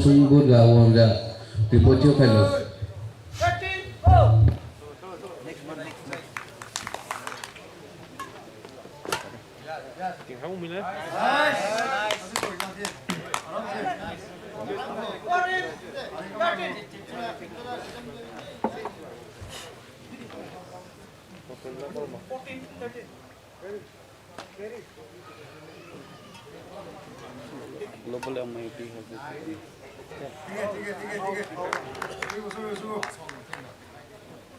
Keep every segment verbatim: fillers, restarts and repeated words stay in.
Sunggu ga wangjiu report thiu khailo. Global M I P has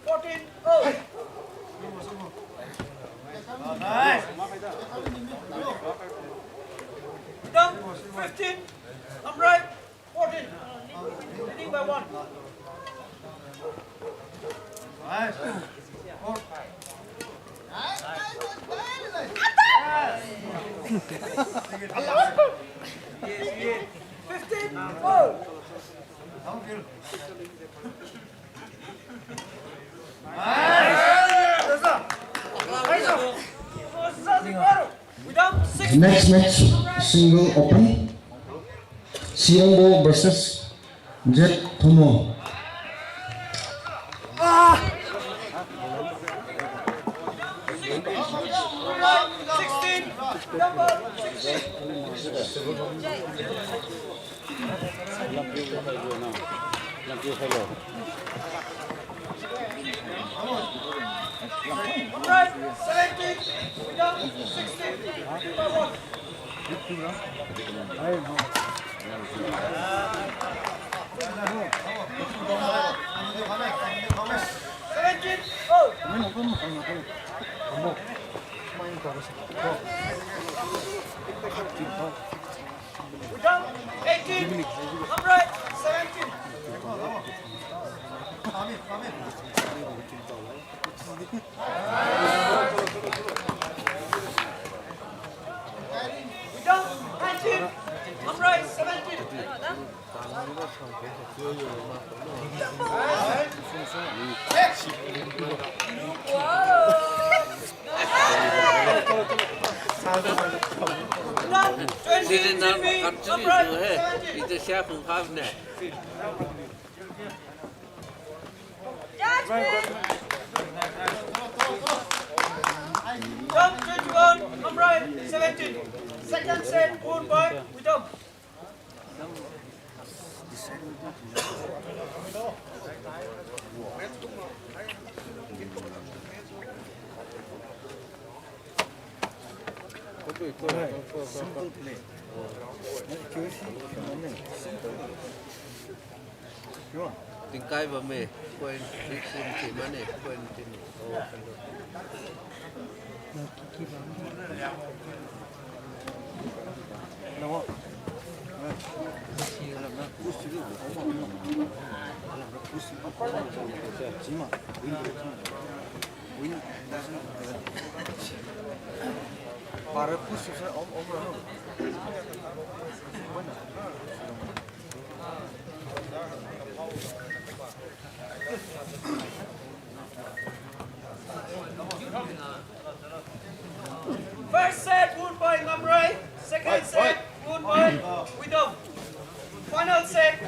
fourteen, oh. Down, fifteen. Amroi, fourteen. Leading by one. Fifteen, four. Next match, single open. Siangbo versus Jet Thomo. Sixteen, number sixteen. Lampiu khailo. Lampiu khailo. Right, seventeen, down, sixteen. Two by one. Seventeen, oh. Down, eighteen. Amroi, seventeen. Down, nineteen. Amroi, seventeen. Sini na country tu hai. Ita sia phung phap ne. Top twenty-one, Amroi, seventeen. Second set, won by Widom. Simple play. Accuracy, simple. Tingkai bamme, point six in si mane, point tin. First set won by Ngamrai. Second set won by Widom. Final set,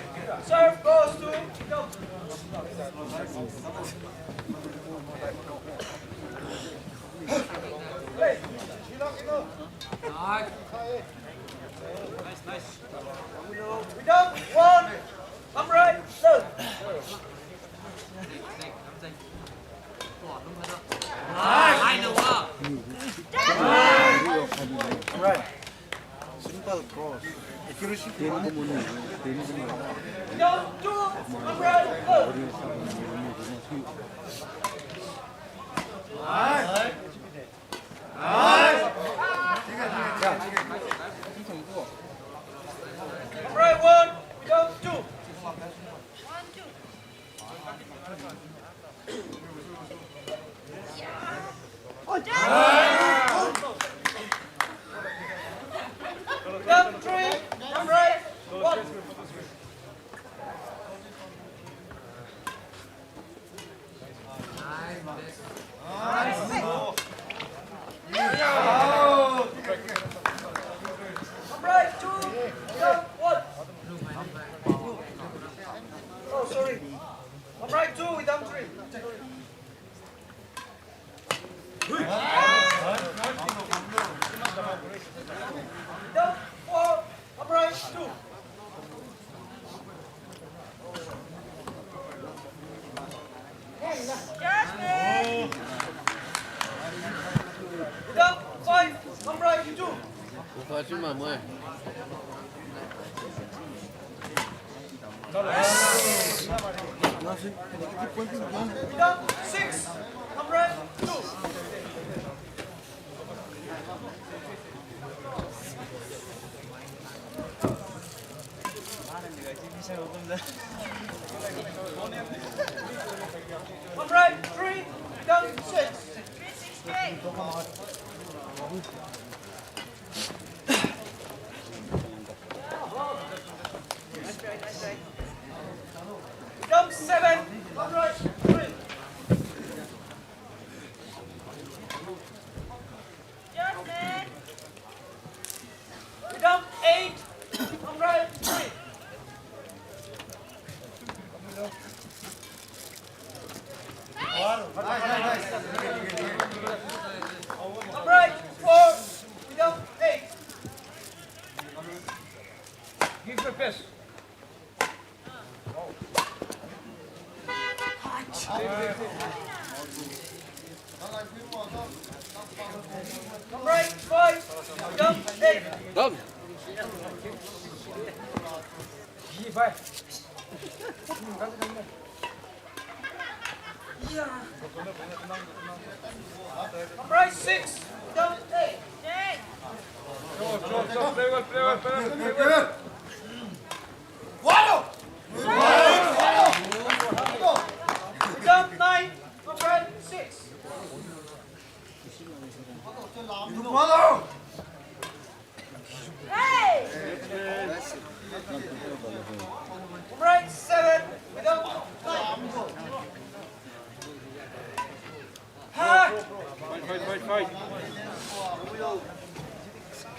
serve goes to Widom. Nice, nice. Widom one, Ngamrai two. Right. Simple cross. Accuracy. Ten ko munu. Ten ko munu. Down two, Ngamrai two. Ngamrai one, Widom two. Down three, Ngamrai one. Ngamrai two, Widom one. Sorry. Upright two, we down three. Down four, upright two. Down five, upright two. Down six, upright two. Upright three, down six. Down seven, upright three. Down eight, upright three. Upright four, down eight. Give the best. Upright five, down eight. Done. Upright six, down eight. Go, go, go, play well, play well, play well, play well. Down nine, upright six. Hey! Upright seven, down nine. Fight, fight, fight, fight.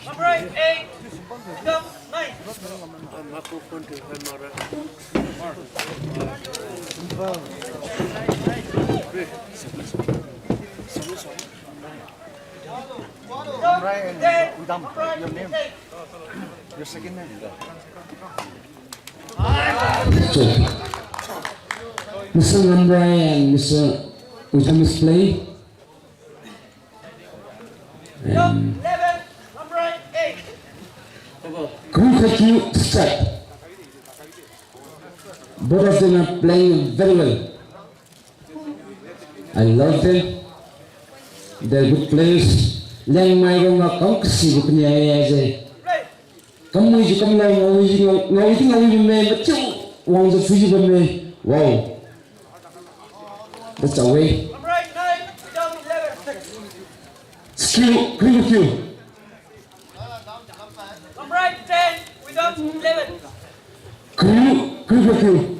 Upright eight, down nine. Upright ten, upright ten. Your second name. Mister Ngamrai and Mister Udam is play. And Kru Khakiu start. Both of them are playing very well. I love them. They're good players. Liangmai rong ga kam kasibo kania ye je. Kamui ji kamlao, ngaowi ji ngao, ngaowi ji ngaowi bamme, machiu wangjiu phuijiu bamme. Wow. That's a way. Skill, Kru Khakiu. Upright ten, we down eleven. Kru, Kru Khakiu.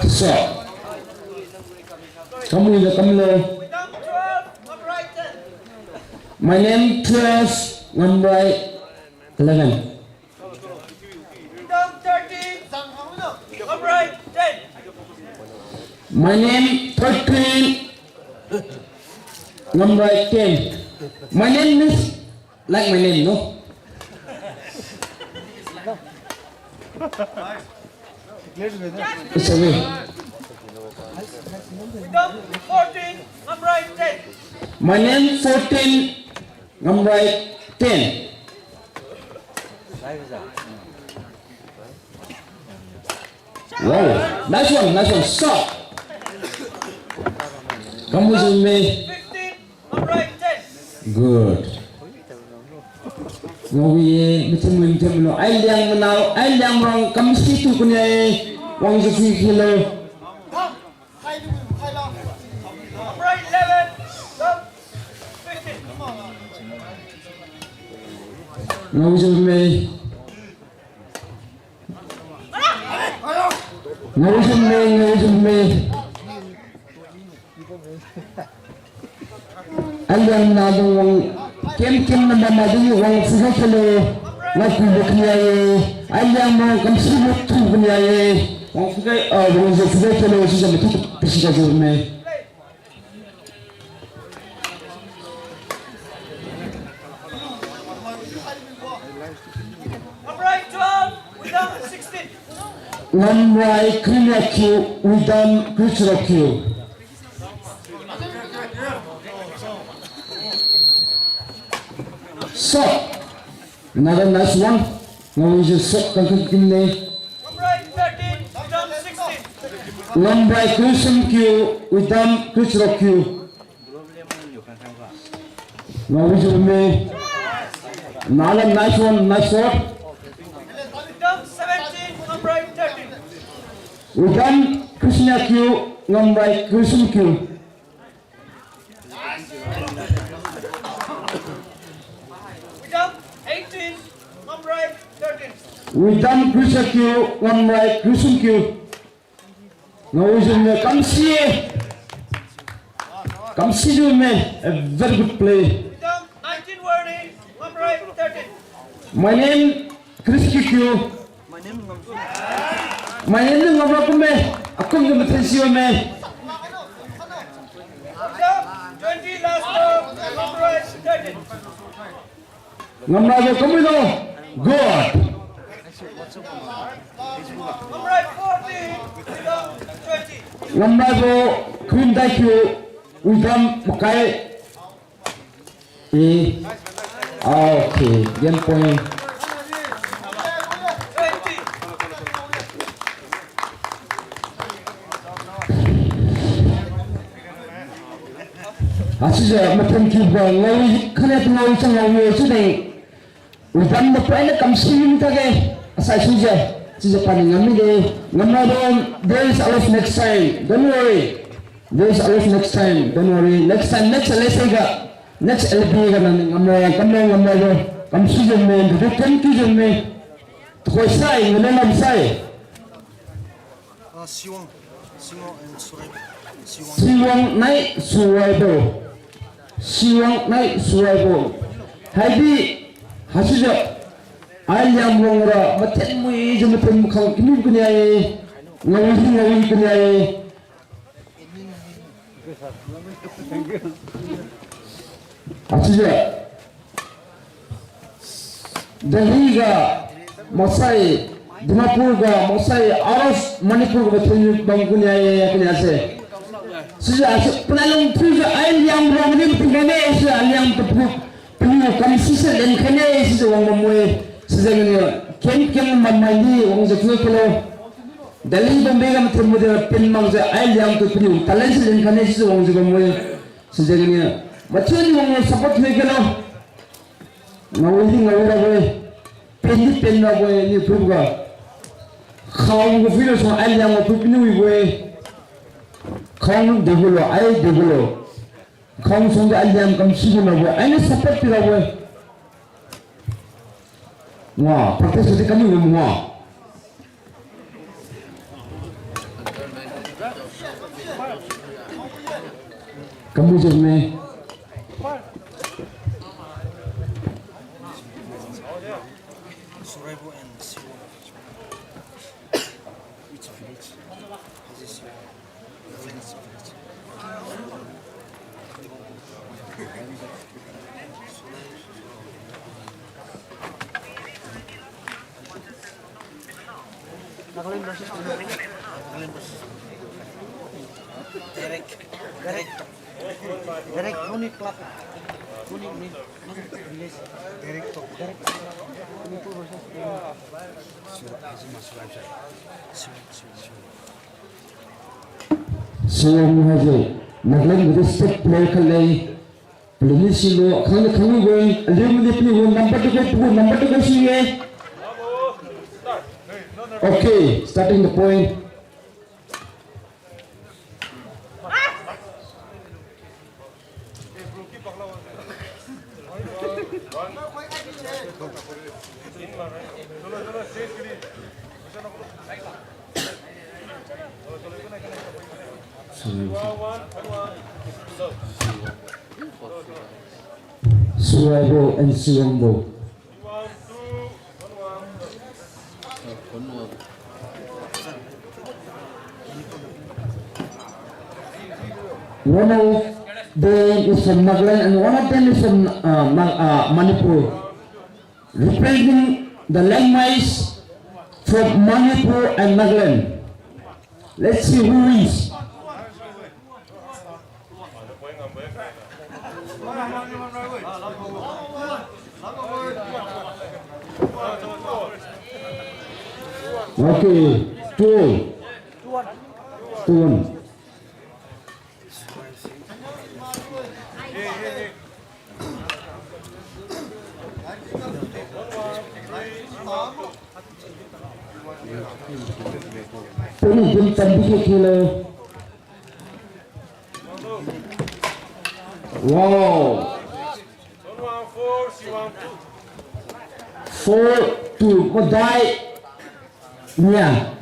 Sa. Kamui na kamlao. We down twelve, upright ten. My name twelve, Ngamrai eleven. Down thirteen, upright ten. My name thirteen, Ngamrai ten. My name is like my name, no? It's okay. Down fourteen, upright ten. My name fourteen, Ngamrai ten. Wow, nice one, nice one. Sa. Kamui ji bamme. Good. Ngaowi ye, mathim mathim lo. Ai Liangmai nao, ai Liangmai rong kam situ kania ye. Wangjiu phui khilo. Ngaowi ji bamme. Ngaowi ji bamme, ngaowi ji bamme. Aliang na dung wang kem kem na bam na dung wang phuikhai khalo. Lakubo kania ye, aliang mo kamsibo tu kania ye. Wang fukai, ah, wang je fukai telo sisa matu pasi kajiu me. Ngamrai twelve, Widam sixteen. Ngamrai kariu nia kiu, Widam kariu charuk kiu. Shot. Another nice one. Ngaowijiu shot kangkang kim ne. Ngamrai thirteen, Widam sixteen. Ngamrai kariu sum kiu, Widam kariu charuk kiu. Ngaowijiu me. Another nice one, nice shot. Widam seventeen, Ngamrai thirteen. Widam kariu sum nia kiu, Ngamrai kariu sum kiu. Widam eighteen, Ngamrai thirteen. Widam kariu sa kiu, Ngamrai kariu sum kiu. Ngaowijiu me kamsi e. Kamsijiu me. A very good play. Widam nineteen warning, Ngamrai thirteen. My name Chris Kikiu. My name Ngamra kumme, akum de mathen siu me. Twenty last ball, Ngamrai thirteen. Ngamra bo kummi lo. Good. Ngamrai fourteen, Widam twenty. Ngamra bo kumdai kiu, Widam makai. E. Ah, okay. Game point. Asijiu mathen kiuga ngaowi khane tu ngaowi chang ngaowi chiu de. Widam da poi na kamsi mi tade. Asai sujiu. Chiujiu pani ngam mide. Ngamra bo, there is always next time. Don't worry. There is always next time. Don't worry. Next time, next L S A ga. Next L B ga nang Ngamra, kamlo Ngamra bo. Kamsijiu me, de ken kijiu me. Tuhoi sai, ngene nam sai. Ah, Siwang. Siwang and Suraibo. Siwang. Siwang nai Suraibo. Siwang nai Suraibo. Haidi, hasijiu. Aliang wang ra, mathen muijiu mathen makhang kini kania ye. Ngaowi ngaowi kania ye. Hasijiu. Delhi ga maksai, Dimapur ga maksai, out of Manipur ga thon bam kania ye, kania se. Sijiu, sijiu, panai lung thujiu, aliang wang ni tingkhaine, sijiu, aliang tu pu, paniu kamsi se lenkhaine, sijiu wang bamwe, sijiu ngani, kem kem mamai ni, wangjiu thulo. Delhi, Bombay ga mathon mudi pin makjiu, aliang tu paniu talent se lenkhaine, sijiu wangjiu bamwe. Sijiu ngani, mathiu ni wang support thuikhailo. Ngaowi di ngaowi rabo-e. Pen di pen rabo-e, ni phuibo ga. Khang gu phuilo sa, aliang gu phui pinu wibo-e. Khang degulo, ai degulo. Khang sungdi aliang kamsi gu rabo-e. Aini support pi rabo-e. Wa, practice di kami gu wa. Kamu je me. Suraibo and Siwang. Which village? This is Siwang. Friends village. Nagaland versus Nagaland versus Derek. Derek. Derek Tony Club. Tony Min. Derek Tony. Derek. Tony versus Tony. Siwang haise Nagaland gu state player khat le. Paliu ni silo, khangni khangni gu, aliu mani paliu gu number two gu, number two gu si ye. Okay, starting the point. Suraibo and Siwangbo. One of them is from Nagaland and one of them is from, uh, Ma-, uh, Manipur. Representing the Liangmais from Manipur and Nagaland. Let's see who wins. Okay, two, two one. Puni din tambi ke kilo. Wow. Four two. Madai. Nia.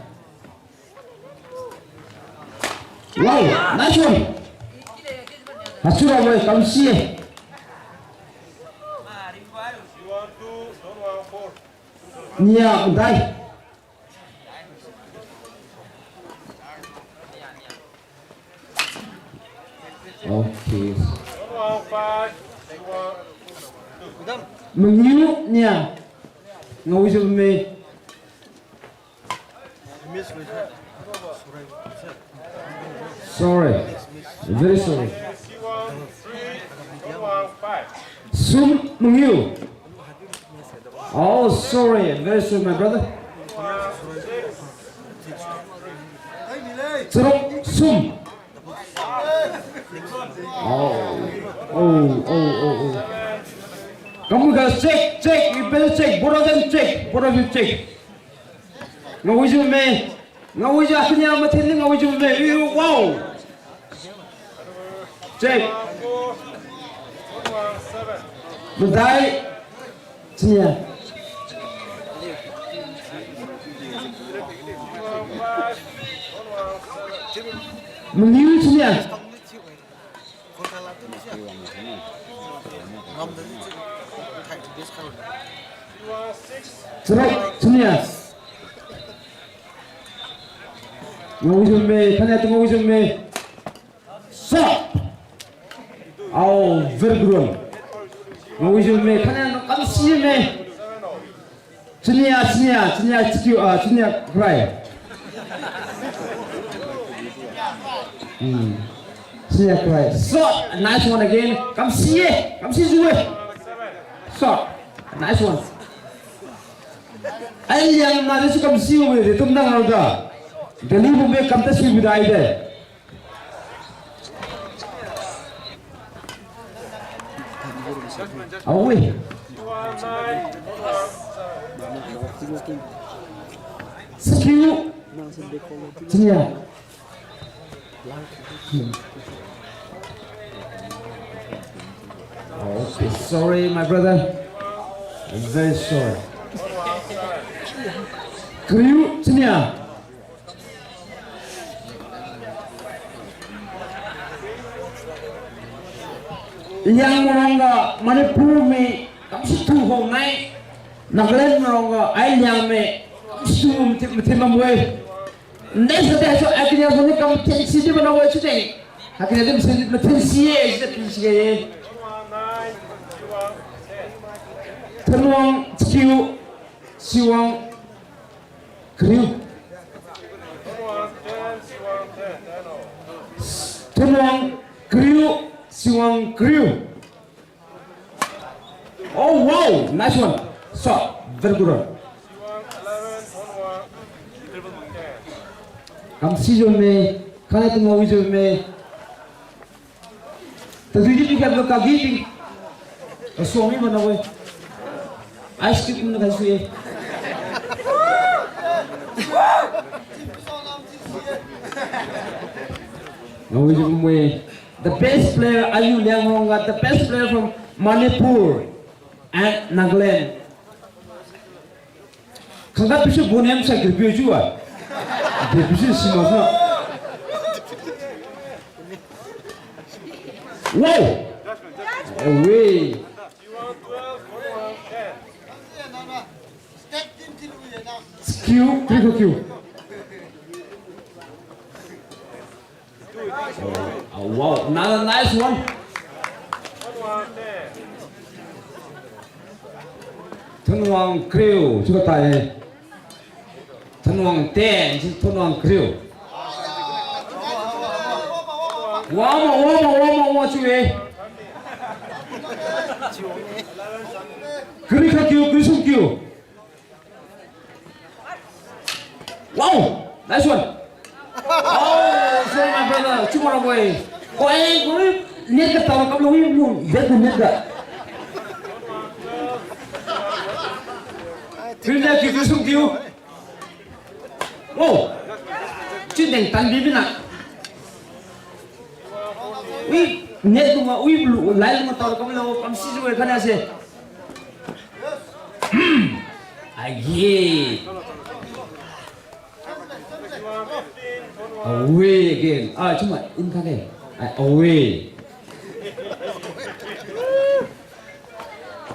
Wow, nice one. Hachura boy, kamsi. Nia, madai. Okay. Mangiu nia. Ngaojiu me. Sorry. Very sorry. Sum Mangiu. Oh, sorry. Very sorry, my brother. Charuk Sum. Oh. Oh, oh, oh, oh. Come on, guys, check, check. You better check. Both of them check. Both of you check. Ngaojiu me. Ngaojiu, akhunia mathen ni ngaojiu me. Wow. Check. Madai. Chinia. Mangiu chinia. Charuk chinia. Ngaojiu me, khania tu ngaojiu me. Shot. Oh, very good one. Ngaojiu me, khania kamsi me. Chinia, chinia, chinia, chikiu, ah, chinia cry. Hmm. Chinia cry. Shot. Nice one again. Kamsi e, kamsi ju e. Shot. Nice one. Ai Liangmai su kamsi e, de tum nang au da. Delhi Bombay kam ta si bidai de. Awi. Skill. Chinia. Okay, sorry, my brother. I'm very sorry. Kriu, chinia. Liangmai rongga Manipur mi kamsi tu hong nai. Nagaland rongga ai Liangmai kamsi tu mati, mati mamwe. Next day so akhunia so ni kam ten si di mana we chute. Akhunia di masi mati si ye, si di si ye. Thanwang Chikiu, Siwang Kriu. Thanwang Kriu, Siwang Kriu. Oh, wow, nice one. Shot, very good one. Kamsi jo me, khana tu ngaowi jo me. Tadui di pikhap lo kagi di. Kasuang mi mana we. Ice cream na kasuye. Ngaowi jo me. The best player, aliu Liangmai rongga, the best player from Manipur and Nagaland. Khangkhat pisu bo nem sa kiri piu chiu a. De pisu sima sa. Wow! Away. Skill, triple kill. Oh, Wow, another nice one. Thanwang Kriu, chiubo tai. Thanwang ten, si Thanwang Kriu. Wama, wama, wama, wama, chiu-e. Kari kha kiu, kari sum kiu. Wow! Nice one! Oh, sorry, my brother. Chiu mara boy. Koi, koi, net ga tao kam lo, wi, mu, net ga, net ga. Krim da kiu, krim sum kiu. Oh! Chiu deng tan bi bina. Wi, net lu ma, wi, lu, lai lu ma tao kam lo, kam si lu kha na se. Aye. Away again. Ah, chiu ma, in kha de. Ah, away.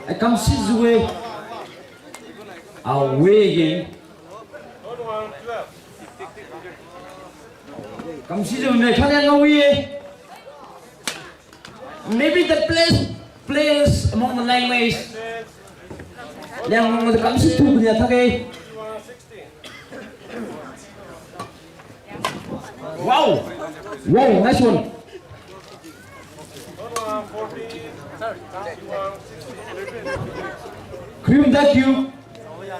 Ai, kam si lu-e. Away again. Kam si lu me kha de ngao-e. Maybe the best players among the Liangmais. Liangmai kam si tu punya thak-e. Wow! Wow, nice one. Krim da kiu.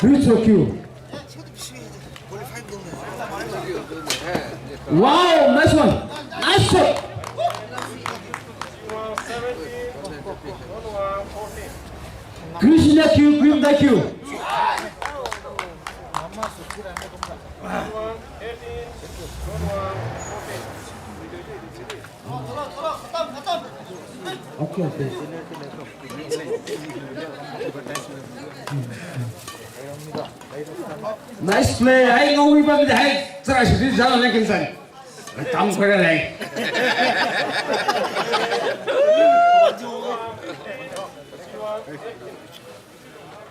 Krim so kiu. Wow, nice one. Nice shot. Krishna Q, Krim da Q. Okay, okay. Nice play. Hai ngau wi bam de hai. Chara si di jalo le kin san. Tam khoi ra leng.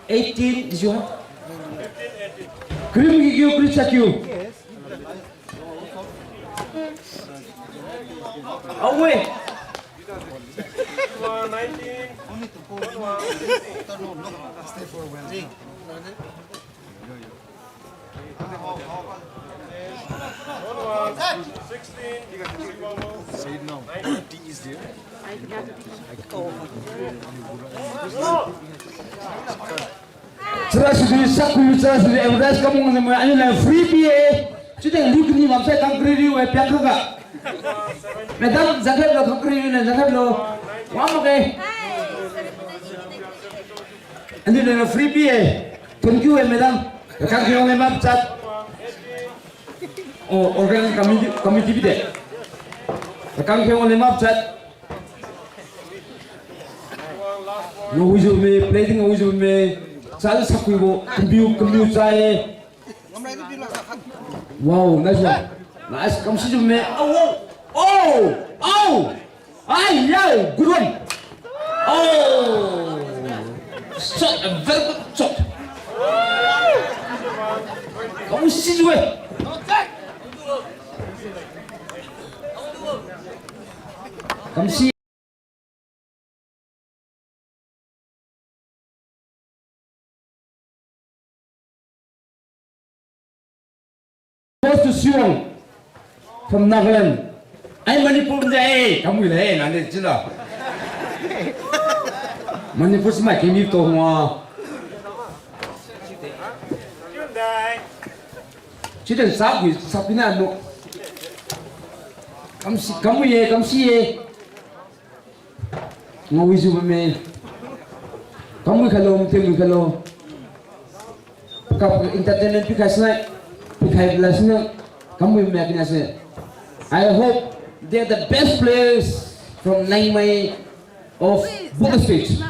Eighteen, is your Krim Q, Krim Q. Away. Say it now. T is there. Chara sidi sakui, chara sidi advertise kamung ni mo, ani na free pi-e. Chiu de liu kani mam sai kangkri riu-e piak kha ga. Madam, jakhai lo kangkri riu na jakhai lo. Wa mo ke. Ani na free pi-e. Thank you, eh, madam. Kangkri riu ne map chat. Oh, organizing committee, committee bi de. Kangkri riu ne map chat. Ngaohui jiu me, play di ngaohui jiu me. Chara sakui bo, kambiu, kambiu chai. Wow, nice one. Nice, kamsi jiu me. Oh, oh, oh. Ai, yo, good one. Oh. Shot, a very good shot. Kamsi jiu e. Kamsi. Goes to Siwang from Nagaland. Ai Manipur de, eh, kamui le, eh, nani chila. Manipur smai kini to ngua. Chiu de sap wi, sap ina no. Kamsi, kamui ye, kamsi ye. Ngaohui jiu bamme. Kamui khalo, mteng mui khalo. Kap entertainment pikhai sinai. Pikhai bala sinai. Kamui mak kina se. I hope they are the best players from Liangmai of Bugis State.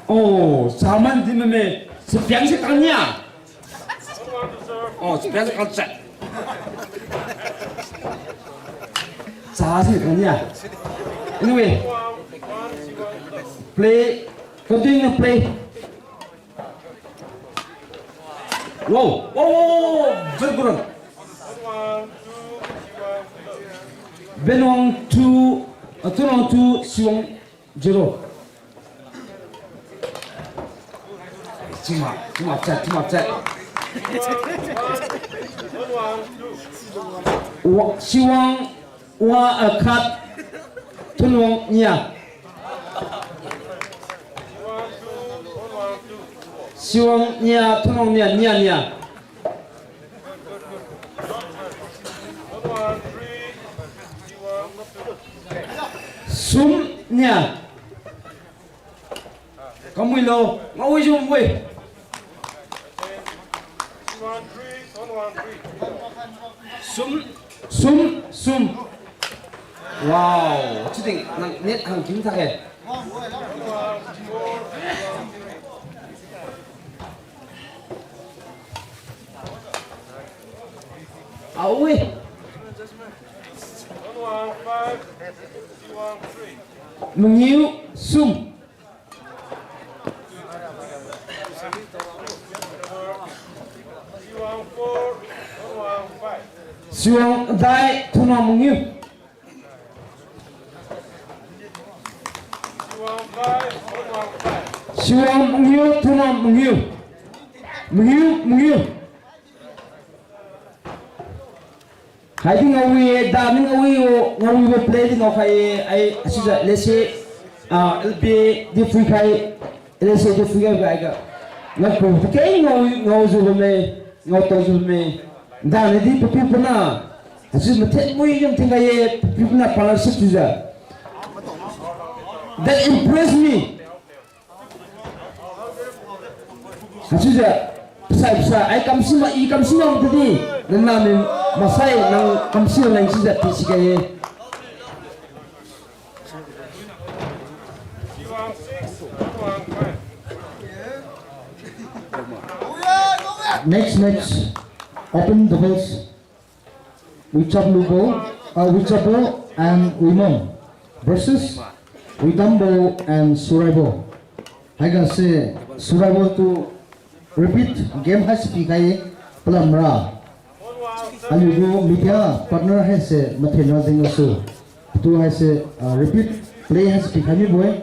Oh, saman di mame, sepiang se kania. Oh, sepiang se kania. Sa se kania. Anyway, play Continuing play. Wow, wow, wow, wow, wow. Very good. Benwang two, uh, Tunwang two, Siwang zero. Chima, chima, chat, chima, chat. Wa-, Siwang, wa, uh, khat, Tunwang nia. Siwang nia, Tunwang nia, nia, nia. Sum nia. Kamui lo, ngaowi jumwe. Sum, sum, sum. Wow, chiting nang net hang kim thak e. Awi. Mangiu sum. Siwang dai, Tunwang mangiu. Siwang mangiu, Tunwang mangiu. Mangiu, mangiu. Haidi ngaowi-e, da mi ngaowi-o, ngaowibo play di ngaokhai-e, ai, asijiu, let's say, ah, L P A di phuikhai, let's say di phuikhai ga, ga. Ngakhu, keng ngao, ngaojiu bamme, ngaotaojiu bamme. Da ni di papiu pana, asijiu mathen mui yam thinkhai-e, papiu pana partnership thiujiu. That impressed me. Haichiujiu, pasai pasai, ai kamsi ma, i kamsi ma tadi, nana mi masai nang kamsi ma leng chiujiu pisikhai-e. Next match, open doubles. Wichaplubo, uh, Wichapbo and Wimon versus Widambo and Suraibo. Haiga se Suraibo tu repeat game haise pikhai palamra. Aliugu media partner haise mathenra jeng gasu. Tu haise, ah, repeat play haise pikhai mibo-e.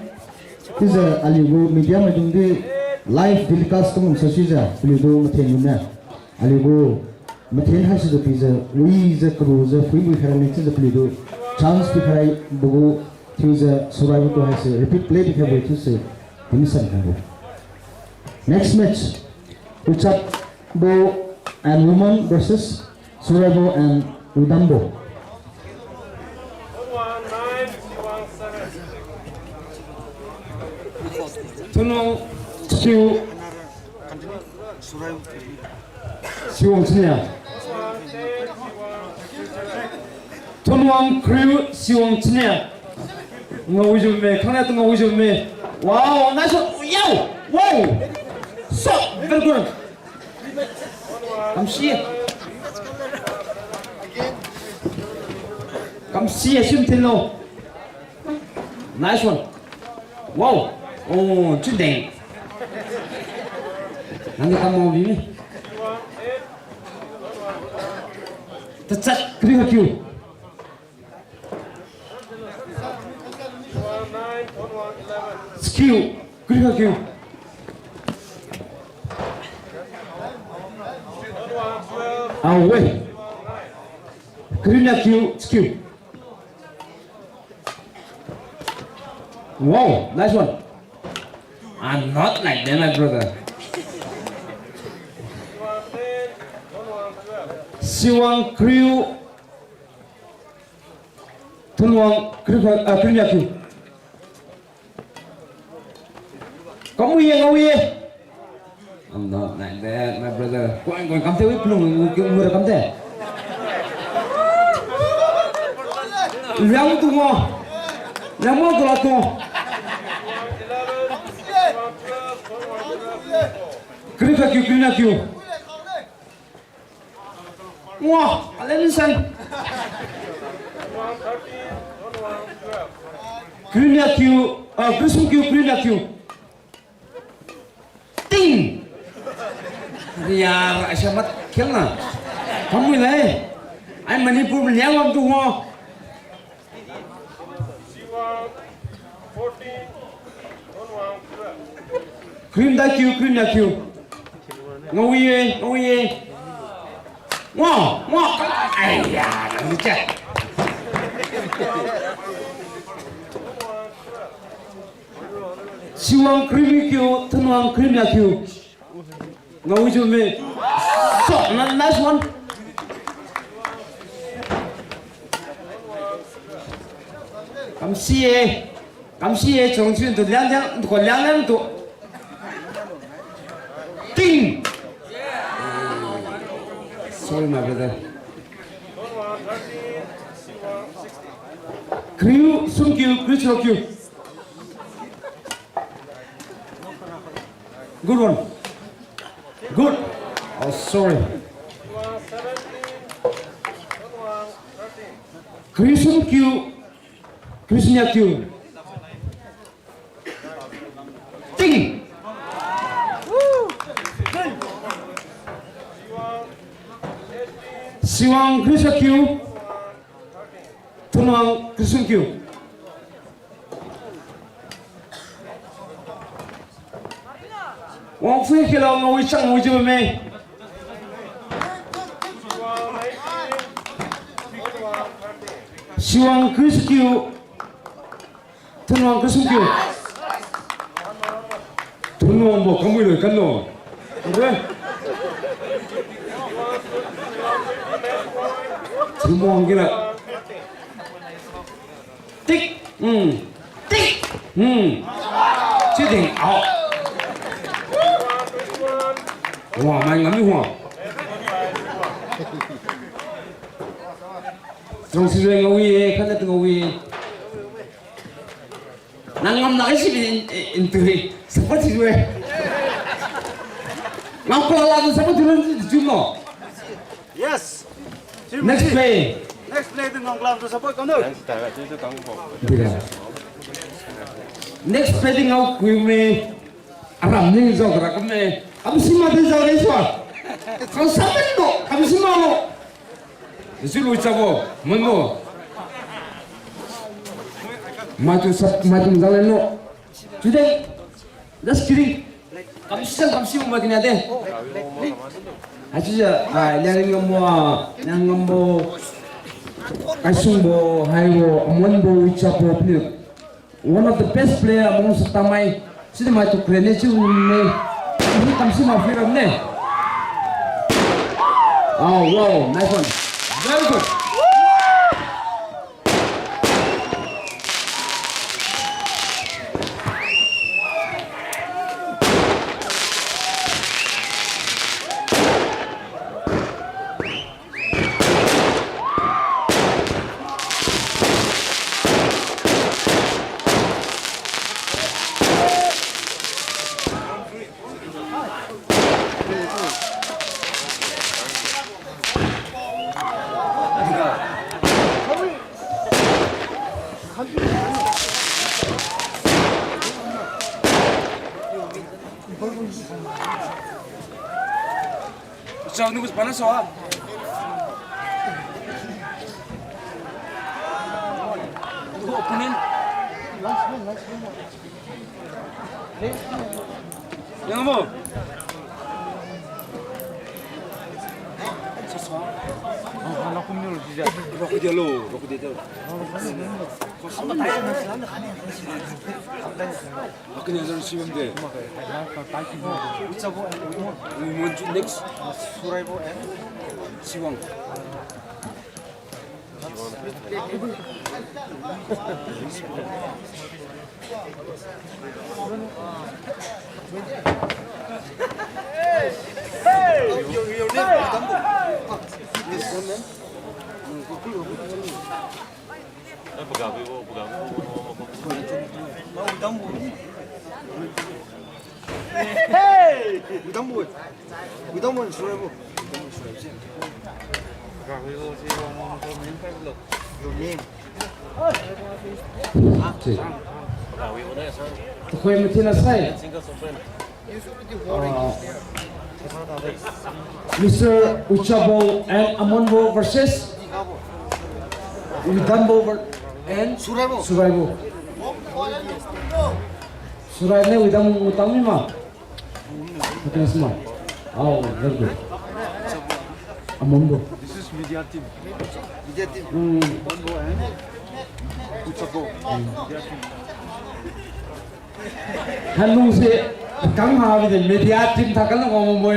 Chiujiu aliugu media maidungdi live telecast kum saisuijiu paliutu mathen mine. Aliugu mathen haisitu pijiu, wijiu, karujiu, phuimui khairane chiujiu paliutu chance pikhairaibo gu, chiujiu Suraibo tu haise repeat play pikhaibo chiuse, tinisan khaibo. Next match, Wichapbo and Wimon versus Suraibo and Widambo. Tunwang Siu, Siwang Chinia. Tunwang Kriu, Siwang Chinia. Ngaowijiu bamme, khangnia tu ngaowijiu bamme. Wow, nice one. Yo! Wow! So, very good. Kamsi. Kamsi asim thinlo. Nice one. Wow. Oh, chudeng. Nangdi kam mao bimi. Tachat, kariu kha kiu. Skill, kariu kha kiu. Awe. Kariu nia kiu, skill. Wow, nice one. I'm not like them, my brother. Siwang Kriu. Tunwang Kriu, ah, Kriu nia kiu. Kamwi ye, ngawi ye. I'm not like that, my brother. Kuan, kuan, kamte wi plung, wi, wi, wi, kamte. Liang tu mo. Liang mo tu la tu. Kariu kha kiu, kariu nia kiu. Wah, alen san. Kariu nia kiu, ah, kariu sum kiu, kariu nia kiu. Ting! Yar, aisa mat khel na. Kamui lai. Ai Manipur liang lam tu ho. Cream da kiu, cream da kiu. Ngawi ye, ngawi ye. Wah, wah, ai ya, na ni cha. Siwang cream kiu, Thanwang cream ya kiu. Ngawi ju me. So, na-, nice one. Kamsi ye. Kamsi ye, chong chun tu liang liang, tu ko liang liang tu. Ting. Sorry, my brother. Crew, sum kiu, crew sum kiu. Good one. Good. Oh, sorry. Christian Q. Christian Q. Ting. Siwang Christian Q. Thanwang Christian Q. Wang fui kilo ngawi chang ngawi jiu me. Siwang Christian Q. Thanwang Christian Q. Thanwang bo kamui loi kano. Re. Thanwang kira. Tik. Hmm. Tik. Hmm. Chiu ding. Au. Wah, mai ngam ni wah. Strong si ngawi, eh, khanna tu ngawi. Nang ngam na si in, in, in tu hi. Support si we. Ngam ko la tu support tu tu no. Yes. Next play. Next play tu ngam ko la tu support kau no. Dira. Next play tu ngau kui me. Aram ni zau kara kame. Kam sima de zau de sua. Kam samen no. Kam sima no. Isi lui chabo, mano. Maitu sap, maitu zalen no. Today, just kidding. Kamsi, kamsi mo kini de. Achi ja, ah, Liangngam bo, Liangngam bo, Kaisung bo, Hai bo, Amon bo, Wicha bo, pini. One of the best player among Satamai. Sidi maitu kren ne chiu ne. Ni kamsi ma firam ne. Oh, wow, nice one. Very good. Chao, ni kuch pana so ha. Opponent. Yang mo. Sa sa. Oh, hala kum ni lo sija. Rok dia lo, rok dia lo. Akin yang si bamde. We want to next. Siwang. Hey! Your, your name, Dambo. Yes, your name. Hey! Udambo. Udambo, Suraibo. Your name. Tukhoi mathina sai. Uh, Mister Uchabo and Amonbo versus Widambo ver-, and Suraibo. Suraibo. Surai ne Widambo tangmi ma. Thanks ma. Oh, very good. Amonbo. This is media team. Media team. Mm. Amonbo and Uchabo. Mm. Media team. Hanung se kang ha bi de media team tha kan lo mo mo.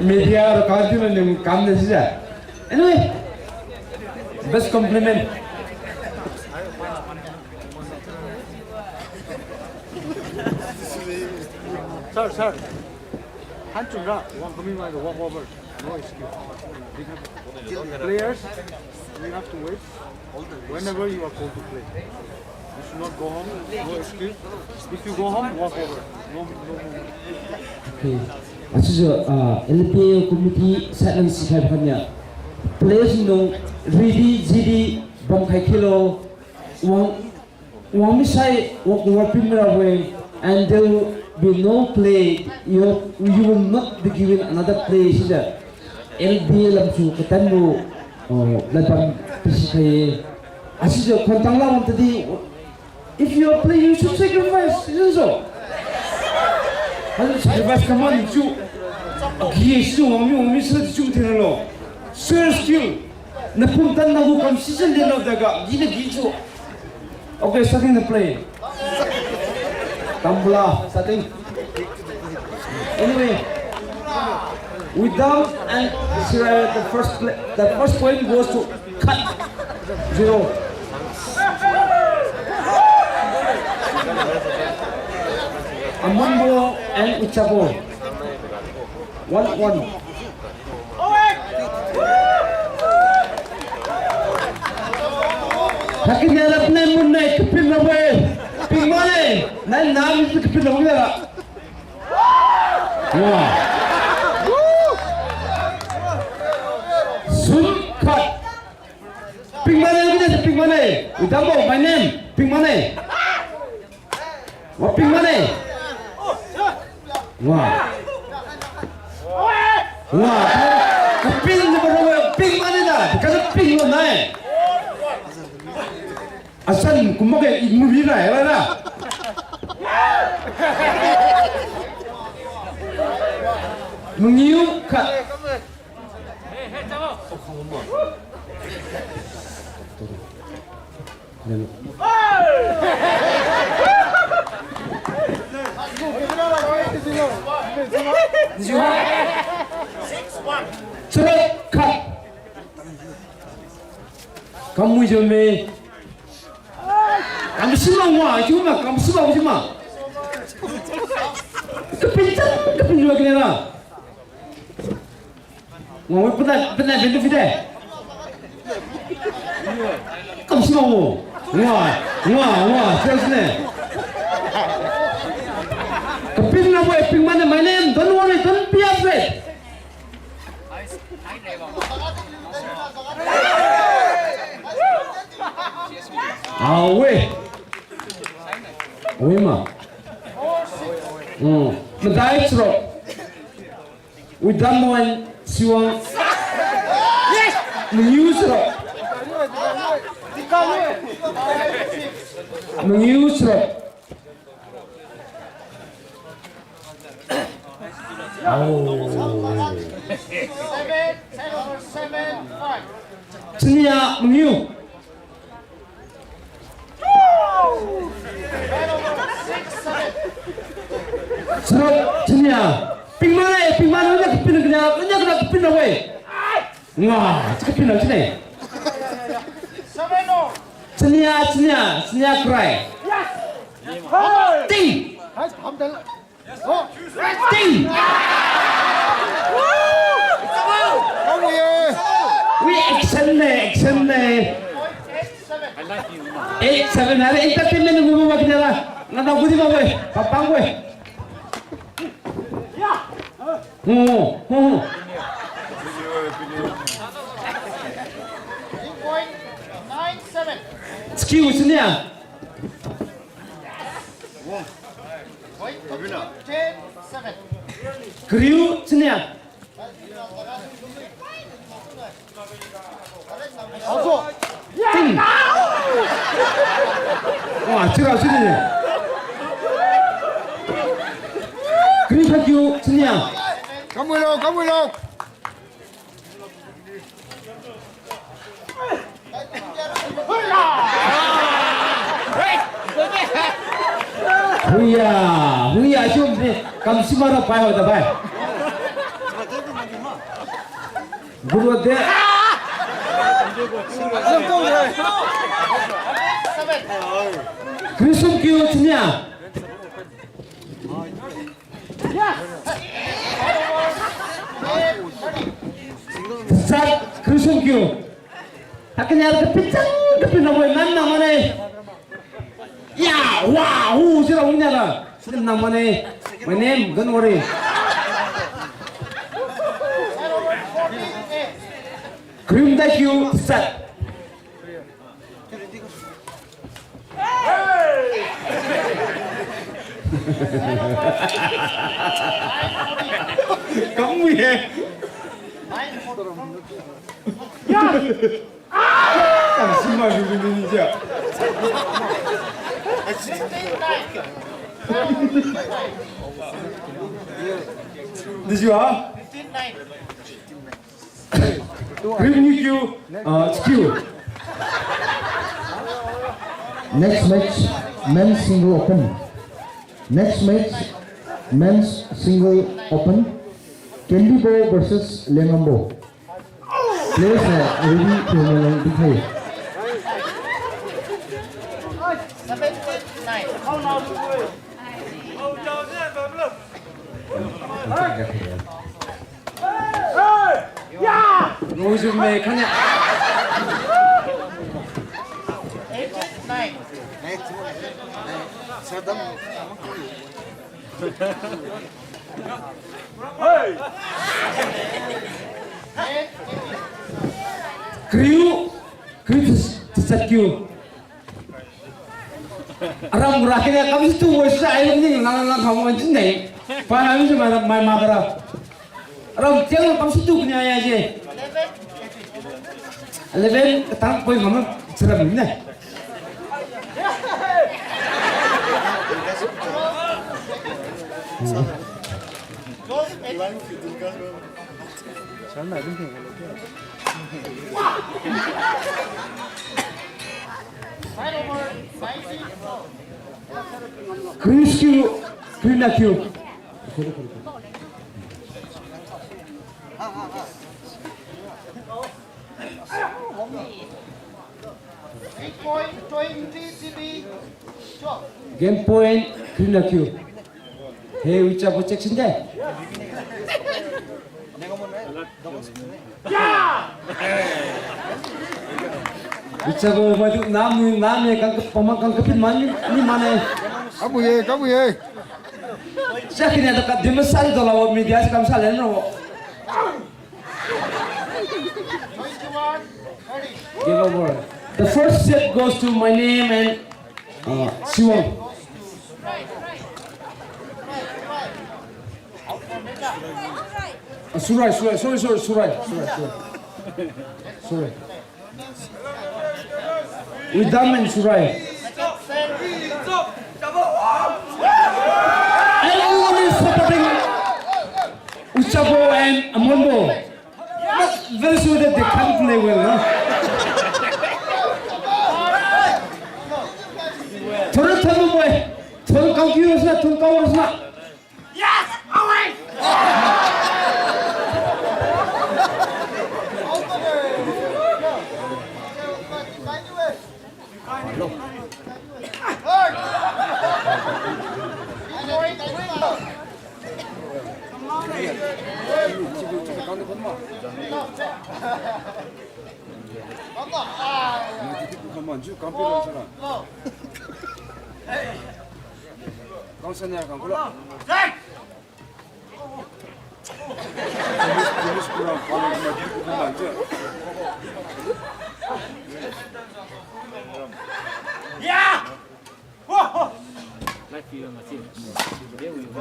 Media ro ka team ni kam de si ja. Anyway, best compliment. Sir, sir. Hanchun ra, wang kami mai walk over. No excuse. Players, you have to wait. Whenever you are called to play, you should not go home. No excuse. If you go home, walk over. No, no, no. Okay. Asijiu, ah, L P A committee side nang sikhai khan ya. Players nung ready, G D, bam khai khilo. Wang Wang misai, wang kuwa pimra we, and there will be no play. You, you will not be given another play, sijiu. L B L lam su katan lu, oh, ladbam pisi khai. Asijiu kontang la wang tadi, if you are playing, you should sacrifice, isn't so? Hal sacrifice command chu. Gi sijiu wang mi, wang mi sa chu tinglo. Sir skill. Napum tan nagu kam season din lo daga, gi na gi chu. Okay, starting the play. Tambula, starting. Anyway, Widam and Siraya, the first play, the first point goes to Khat. Zero. Amonbo and Uchabo. One one. Hakinia la pnai mun nai kapin la we. Ping mane. Nai nam kapin la we la. Wa. Sun Khat. Ping mane, ping mane. Widambo, my name. Ping mane. Wa ping mane. Wa. Wa. Kaping ni baru ping mane da. Kasi ping lo nai. Asan kumba ke igmuri rai, rai, rai. Mangiu Khat. Charuk Khat. Kamui jome. Kamsima wa, juma, kamsima wa juma. Kapin chan, kapin jua kena ra. Ngau pena, pena, pena, pena. Kamsima wo. Ngau, ngau, ngau, serious ne. Kapin na boy, ping mane, my name, don't worry, don't be afraid. Awe. Awe ma. Hmm. Madai charuk. Widam wan siwang. Mangiu charuk. Mangiu charuk. Oh. Chania mangiu. Charuk chania. Ping mane, ping mane, nya kapin kena, nya kena kapin na we. Nga, chi kapin na chine. Chania, chania, chania cry. Ting. Ting. We action ne, action ne. Eight seven, are entertainment mo mo ba kena la. Ngana gudi ba we, papang we. Oh, oh. Skill sini ah. Kariu chinia. Tin. Wa, chira chini. Kariu khakiu chinia. Kamui lo, kamui lo. Huiya, huiya, sium ni, kam sima ra pai ho da bai. Guru de. Kariu sum kiu chinia. Sat kariu sum kiu. Hakanya kapichang kapina wai nan nang mane. Ya, wa, hu, sira wina la. Sira nang mane. My name, don't worry. Kariu mada kiu, sat. Kamui he. Kam sima lu lu ni ja. Did you, ah? Kariu niu kiu, ah, kiu. Next match, men's single open. Next match, men's single open. Kendibo versus Lengambo. Players are ready to, uh, begin. Ngujum me khanya. Kariu, kariu tu, tu sat kiu. Aram ra kene kam situ woi sa ai ni nang nang kham wan jin nei. Pa hai si mai mai ma kara. Aram tiang kam situ kene ai ai je. Eleven katang poi mama seram ne. Kariu kiu, kariu na kiu. Game point, kariu na kiu. Hey, Wichabo check sin de. Wichabo madu nam ni nam ni kang pamang kang kapin man ni, ni mane. Kamu ye, kamu ye. Sakini ada kat dimasal dola media si kam salen ro. Game over. The first set goes to my name and, uh, Siwang. Uh, Surai, Surai, sorry, sorry, Surai, Surai, Surai. Surai. Widam and Surai. Everyone is supporting Wichabo and Amonbo. But very sure that they can't play well, no? Thoro thoro boy. Thoro kau kiu sna, thoro kau sna. Yes! Away!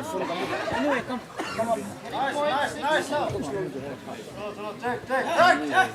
Anyway, come, come on. Nice, nice, nice. Chalo, chalo, take, take, take.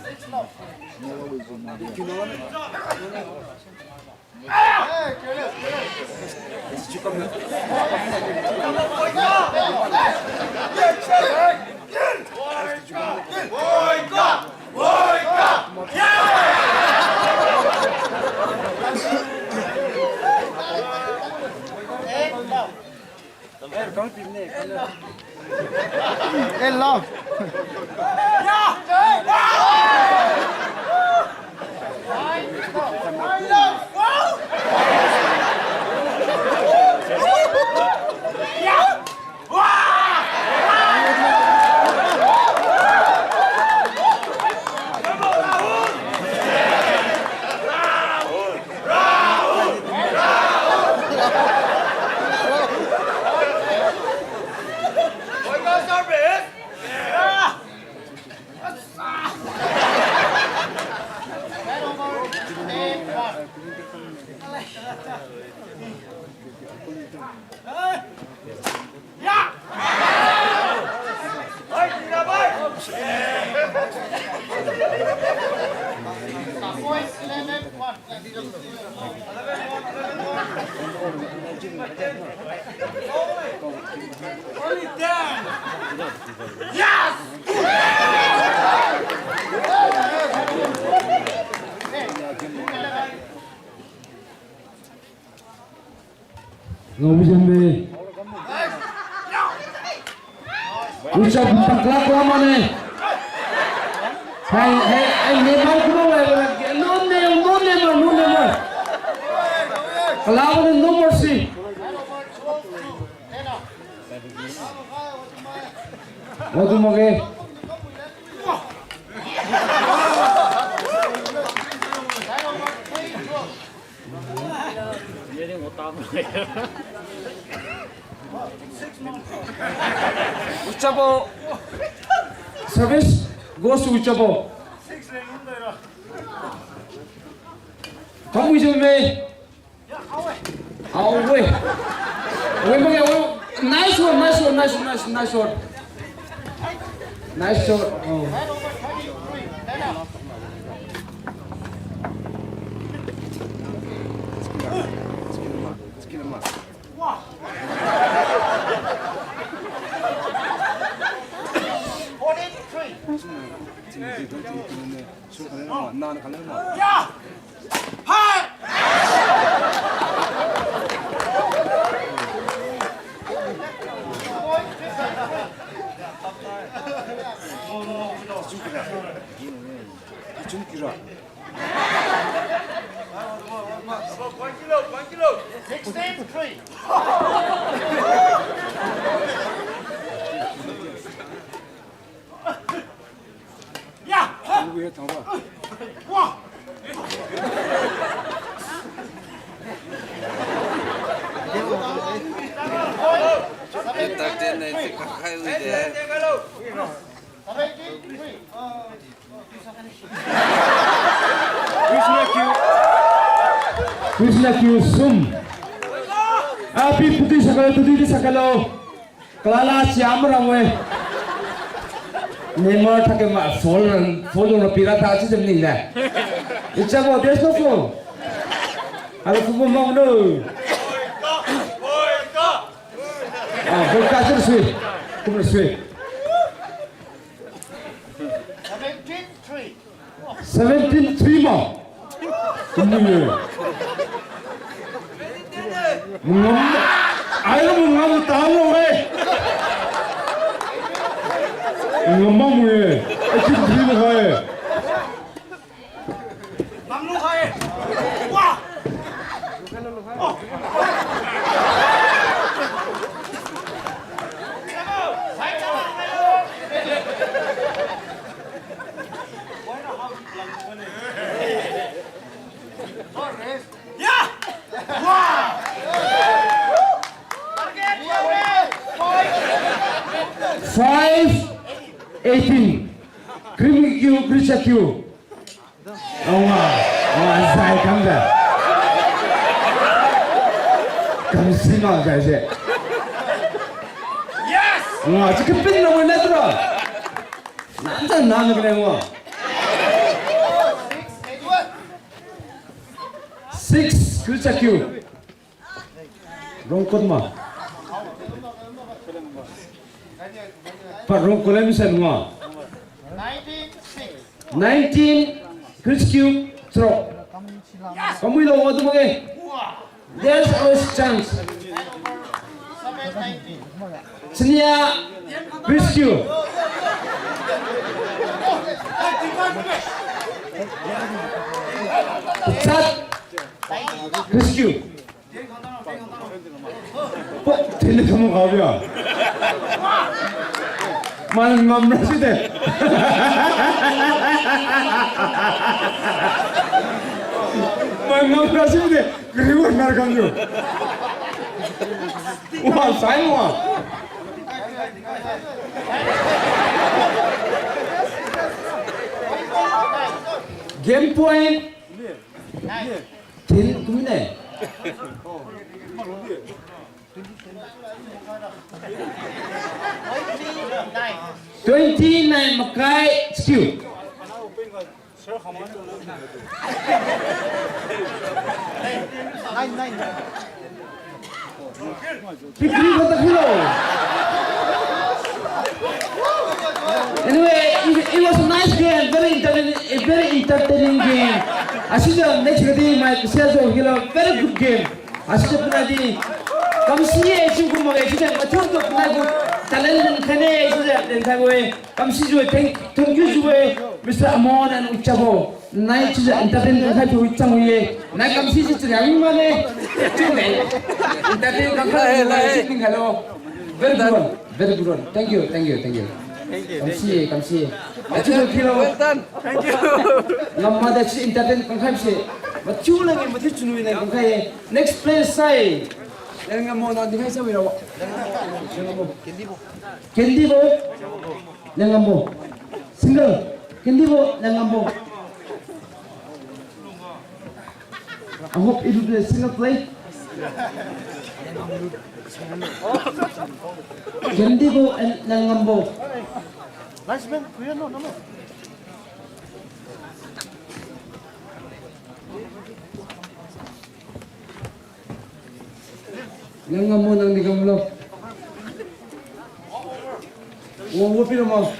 Ngau bijeng de. Ucha pumpak lak lama ne. Hai, hai, hai, ne mau kulo hai, no ne, no ne ma, no ne ma. Kalau ne no mercy. Wadu mage. Uchabo. Service goes to Uchabo. Kamu ijin me. Awe. Awe, mage, awe. Nice one, nice one, nice one, nice, nice one. Nice shot. Oh. Sixteen three. Entertainment se kakhai wi de. Krishna kiu. Krishna kiu sum. Api puti sakalo, puti di sakalo. Kalala siam ram we. Neymar thake ma foul ran, foul jong pira ta si jam ni le. Icha bo, there's no foul. Alo football ma no. Ah, goal ka sui. Kum sui. Seventeen three. Seventeen three ma. Kumi ye. Mungam. Ai mungam talo eh. Mungam ma mu ye. Eighteen three ma ye. Five eighteen. Krim kiu, Krishna kiu. Awa, awa, zai kam da. Kam si ma zai se. Nga, chiu kapin na wai na tura. Nan chan nan na kane wa. Six, Krichakiu. Rongkot ma. Pa Rongkot le mission ma. Nineteen, Krichakiu, charuk. Kamui lo wa tu mage. There's always chance. Sinia, Krichakiu. Chat, Krichakiu. Pok, thin le kamu kau bia. Man ngam ra si de. Man ngam ra si de. Kariu nar kam yu. Wa, sai wa. Game point. Thin kumne. Twenty nine makai skill. Nine, nine. Victory kata khilo. Anyway, it, it was a nice game, very entertaining, a very entertaining game. Asijiu next game, my sales of Hilo, very good game. Asijiu penalty. Kamsi e, siu kum mage, sijiu, mathiu tu penalty gu talent din khane, sijiu, din khane. Kamsi jiu, thank, thank you jiu, Mister Amon and Uchabo. Nai chiujiu entertain kangkhai phui chang ye. Nai kamsi si chiriang mane. Chiu ne. Entertain kangkhai nai chiu ning hello. Very good one. Very good one. Thank you, thank you, thank you. Thank you, thank you. Kamsi, kamsi. Achiu tu hello. Well done. Thank you. Ngam mada si entertain kangkhai si. Mathiu lagi mathiu chunwi nai kangkhai ye. Next player sai. Lengngam mo na dinkhai sa wi ra wa. Lengngam mo. Kendibo. Lengngam mo. Single. Kendibo, Lengngam mo. I hope it will be a single play. Kendibo and Lengngam mo. Nice man, clear no, no, no. Lengngam mo nang di kamlo. Wo, wo pira mo.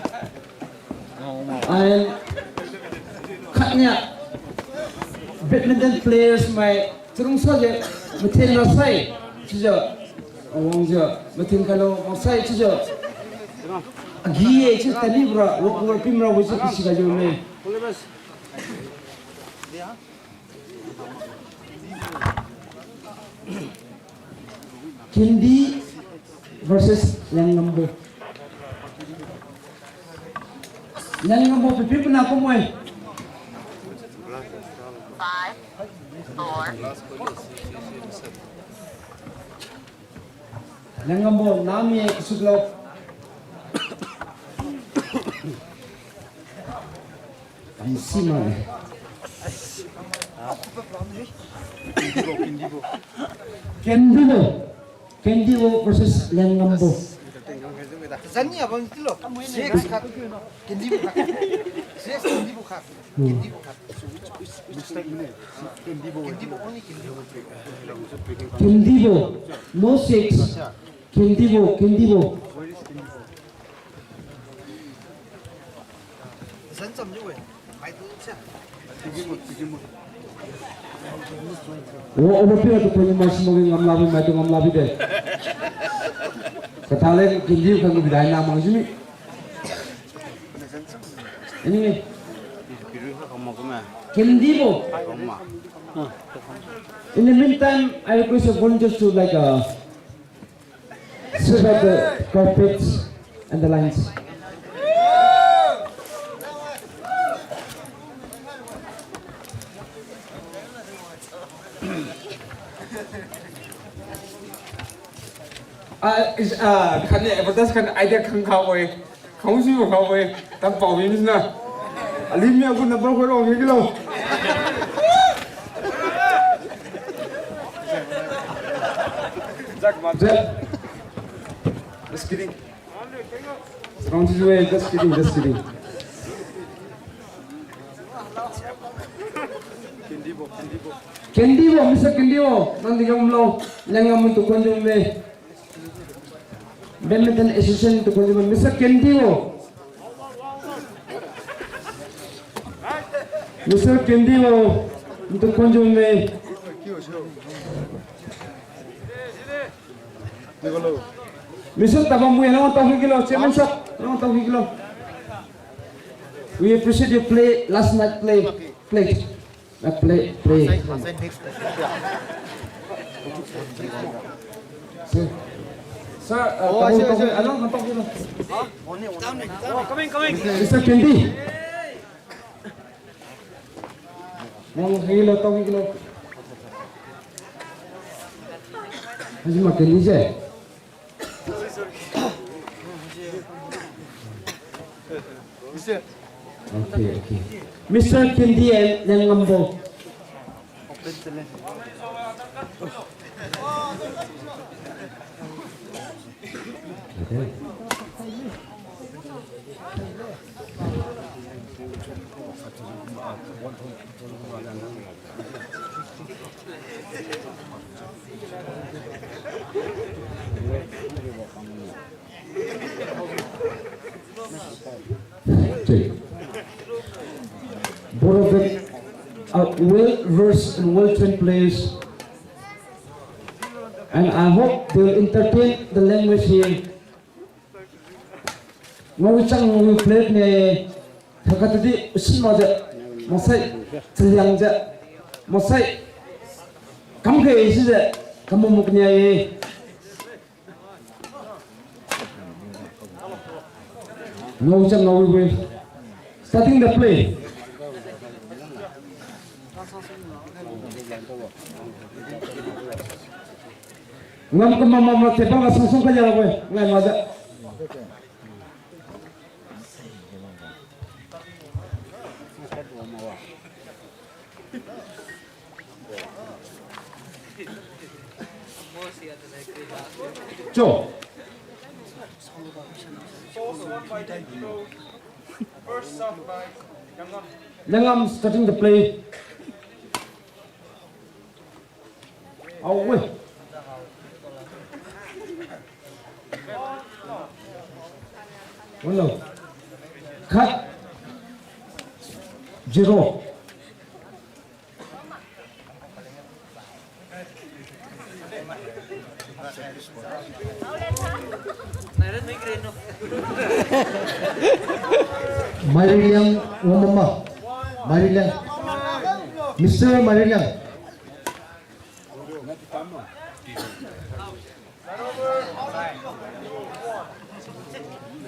And khatnia badminton players mai charung sa je mathen ra sai chiujiu. Awang jiu mathen khailo maksai chiujiu. Agi ye chiu tani bra, wo, wo pimra wo chiu kisi ga jiu me. Kendi versus Lengngam bo. Lengngam bo pipi puna kumoi. Lengngam bo nami e kisuklo. Kamsi mane. Kendibo. Kendibo versus Lengngam bo. Zani abang tilo. Six khat. Kendibo khat. Six Kendibo khat. Hmm. Kendibo khat. Kendibo only Kendibo. Kendibo. No six. Kendibo, Kendibo. Wo, wo, pira tu pun mas mo ngamla bi, mai tu ngamla bi de. Katale Kendibo khan bidai na mang jimi. Anyway. Kendibo. In the meantime, I request the volunteers to, like, uh, sweep out the carpets and the lines. Ah, is, ah, khan ni advertise khan idea khang kha oi. Khang si bo kha oi. Tam pao wi na. Alim mi aku number ko lo ngi lo. Jack. Just kidding. Wrong situation, just kidding, just kidding. Kendibo, Mister Kendibo, nang di yamlo, Liangngam tu khonjiu me. Badminton Association tu khonjiu me, Mister Kendibo. Mister Kendibo, tu khonjiu me. Mister Tabamwi, nang tao higilo, Chairman sir, nang tao higilo. We appreciate your play last night, play, play. Uh, play, play. Sir, sir, uh, oh, I see, I see. Mister Kendi. Wang hilo, tong hilo. Haji ma Kendi je. Okay, okay. Mister Kendi and Liangngam bo. Okay. Both of them are well versed and well trained players. And I hope they will entertain the language here. Ngaochang ngaoplate ne, thakatdi usin majiu, masai chaliang jiu, masai kamkhe sijiu, kamumuk niaye. Ngaochang ngaowe. Starting the play. Ngam kamam mam tebang asung sung kaya we, ngai majiu. Cho. Liangngam starting the play. Awe. Hello. Khat. Zero. Mairiliang wamama. Mairiliang. Mister Mairiliang.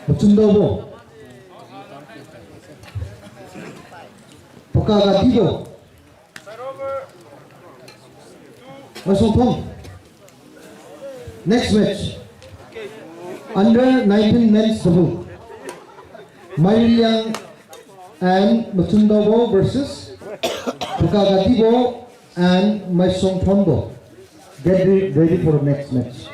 Machundaobo. Pakagadibo. Maisongthon. Next match. Under nineteen men's double. Mairiliang and Machundaobo versus Pakagadibo and Maisongthonbo. Get re-, ready for the next match.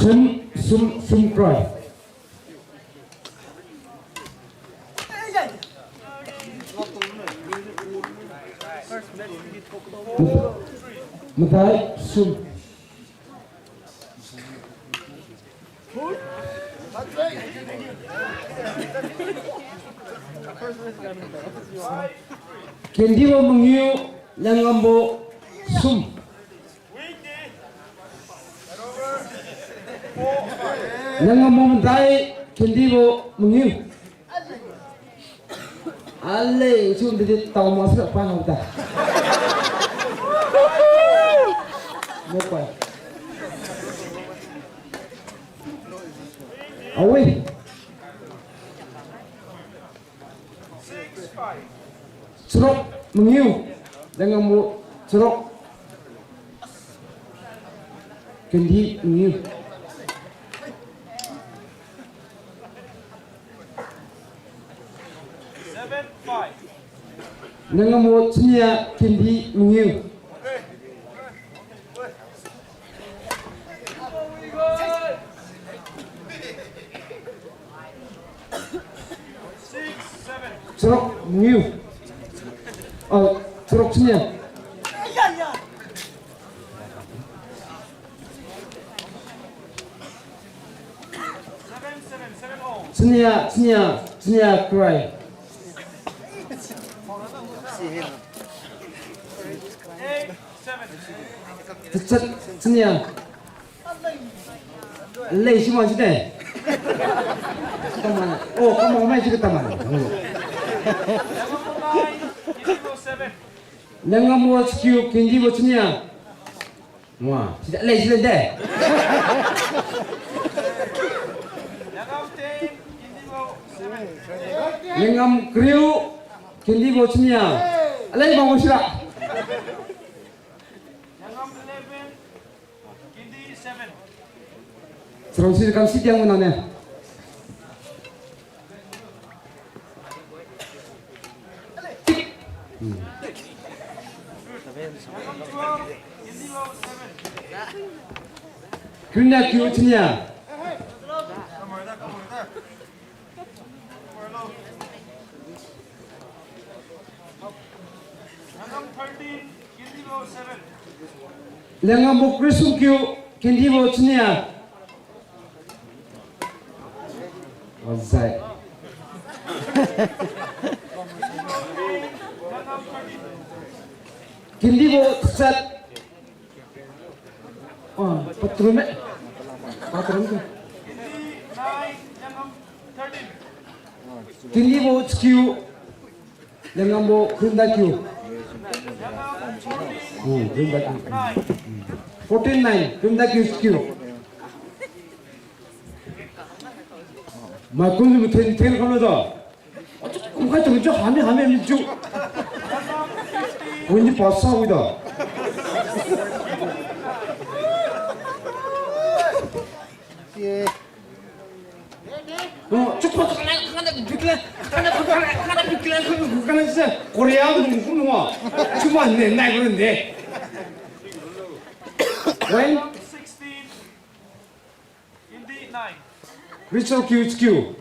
Sum, sum, sum cry. Madai, sum. Kendibo mangiu, Liangngam bo sum. Liangngam bo madai, Kendibo mangiu. Ale, chun didi tao masu pa hau ta. Mo pa. Awi. Charuk mangiu. Liangngam bo charuk. Kendi mangiu. Seven five. Lengam bo chinia Kendi Mangiu. Charuk Mangiu. Oh, Charuk chinia. Chinia, chinia, chinia krai. Tachat, chinia. Lei si ma si de. Tama. Oh, kama mai si ke tama. Lengam bo chikiu, Kendi bo chinia. Wa, sida lei sida de. Lengam kariu, Kendi bo chinia. Alei bang sira. Charong si kam si tiang mana ne. Kariu niu kiu chinia. Lengam bo kariu sum kiu, Kendi bo chinia. Ozai. Kendi bo tachat. Ah, patron eh. Patron tu. Kendi bo chikiu. Lengam bo kariu niu kiu. Hmm, kariu niu kiu. Fourteen nine, kariu niu kiu chikiu. Mai kun lu ten ten khamlo da. Achu kum khai tu ju hami hami mi ju. Wini pasa wi da. Oh, chukpa chukla, kana bikla, kana bikla, kana bikla, kana bikla se. Korea gu kum wa. Chuma ne nai gu de. When? Rachel kiu, kiu.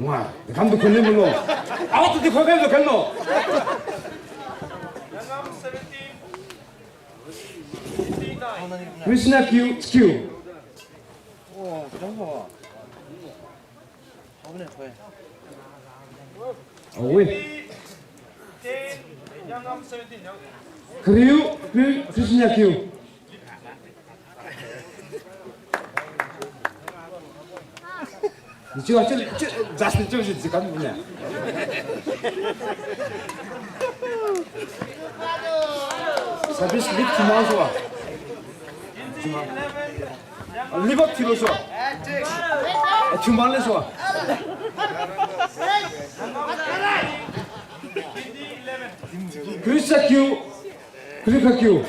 Wa, kam tu khun ni mo lo. Au tu di khun ni mo lo. Krishna kiu, kiu. Awi. Kariu, kariu, Krishna kiu. Chiu, chiu, chiu, just chiu, chiu, chiu, kam ni. Service leave tomorrow, sua. Leave up tilo, sua. Tomorrow, sua. Krista kiu. Kariu kha kiu.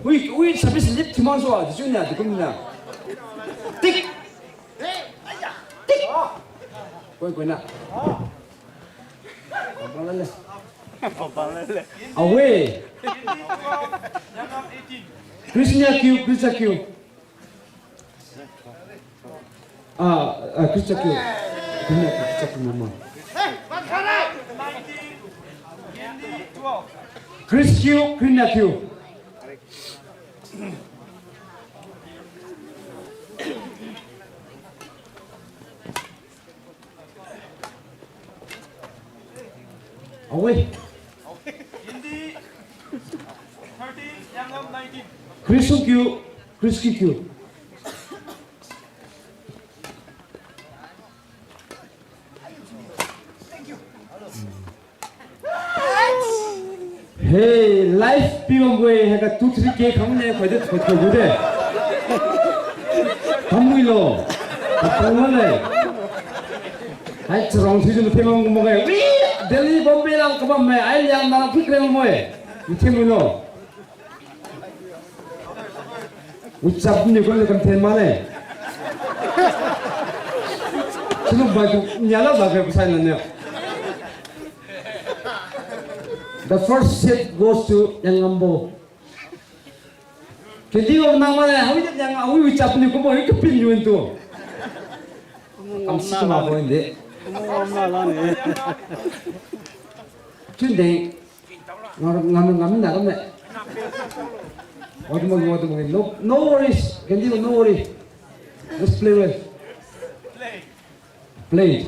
Ui, ui, service leave thiuman sua, dichiu nia, dikum nia. Tik. Tik. Koi, koi na. Pabang lale. Pabang lale. Awe. Krista kiu, Krista kiu. Ah, ah, Krista kiu. Krista kiu, Krista kiu mama. Chris kiu, Krista kiu. Awe. Chris kiu, Chris kiu. Hey, life pi bambo-e, haiga two three K khang ne, khoi de, khoi, khoi de. Khamui lo. Kapang lo le. Hai, charong si jum themang mo gai. Ui, Delhi, Bombay lang kabam me, ai liang na pik re mo-e. Ithim lo. Uchap ni ko le kam then ma le. Sunu bai tu nyala ba ke pasai na ne. The first set goes to Liangambo. Kendi wang nang mane, hawi de Liangam, hawi wi chap ni kumbo, hawi kapin yun tu. Kam si ma bo inde. Chun de. Ngam, ngam, ngam na kam ne. What do you want? What do you want? No, no worries. Kendi, no worry. Just play well. Play.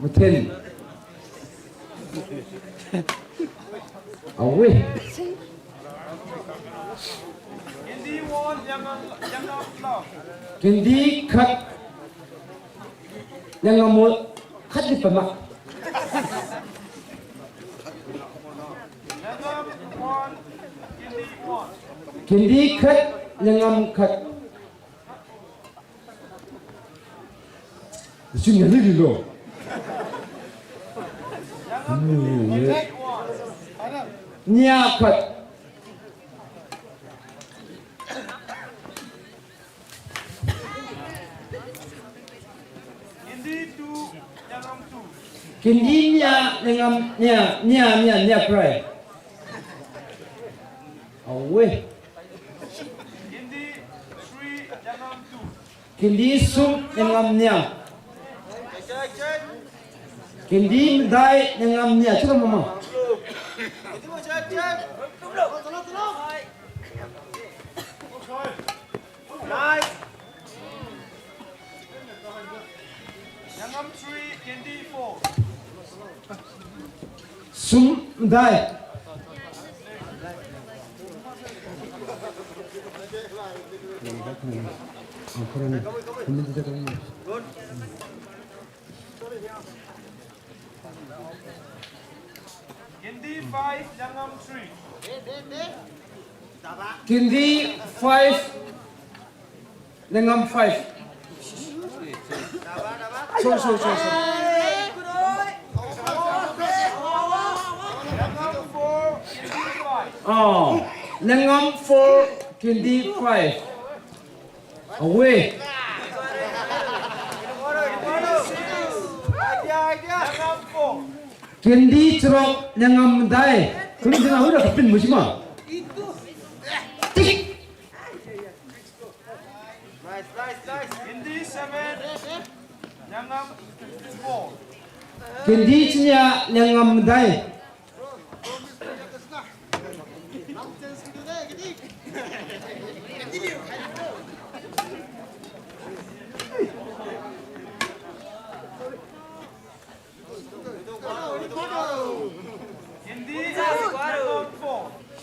Mathen. Awi. Kendi khat. Liangam mo khat di pama. Kendi khat, Liangam khat. Sin na ni lo. Nia khat. Kendi nia, Liangam nia, nia, nia, nia krai. Awe. Kendi sum, Liangam nia. Kendi madai, Liangam nia. Chira mama. Sum madai. Kendi five, Liangam three. Kendi five, Liangam five. Sorry, sorry, sorry, sorry. Ah, Liangam four, Kendi five. Awe. Kendi charuk, Liangam madai. Kuni dina hura kapin musima. Tik. Kendi seven, Liangam four. Kendi chinia, Liangam madai.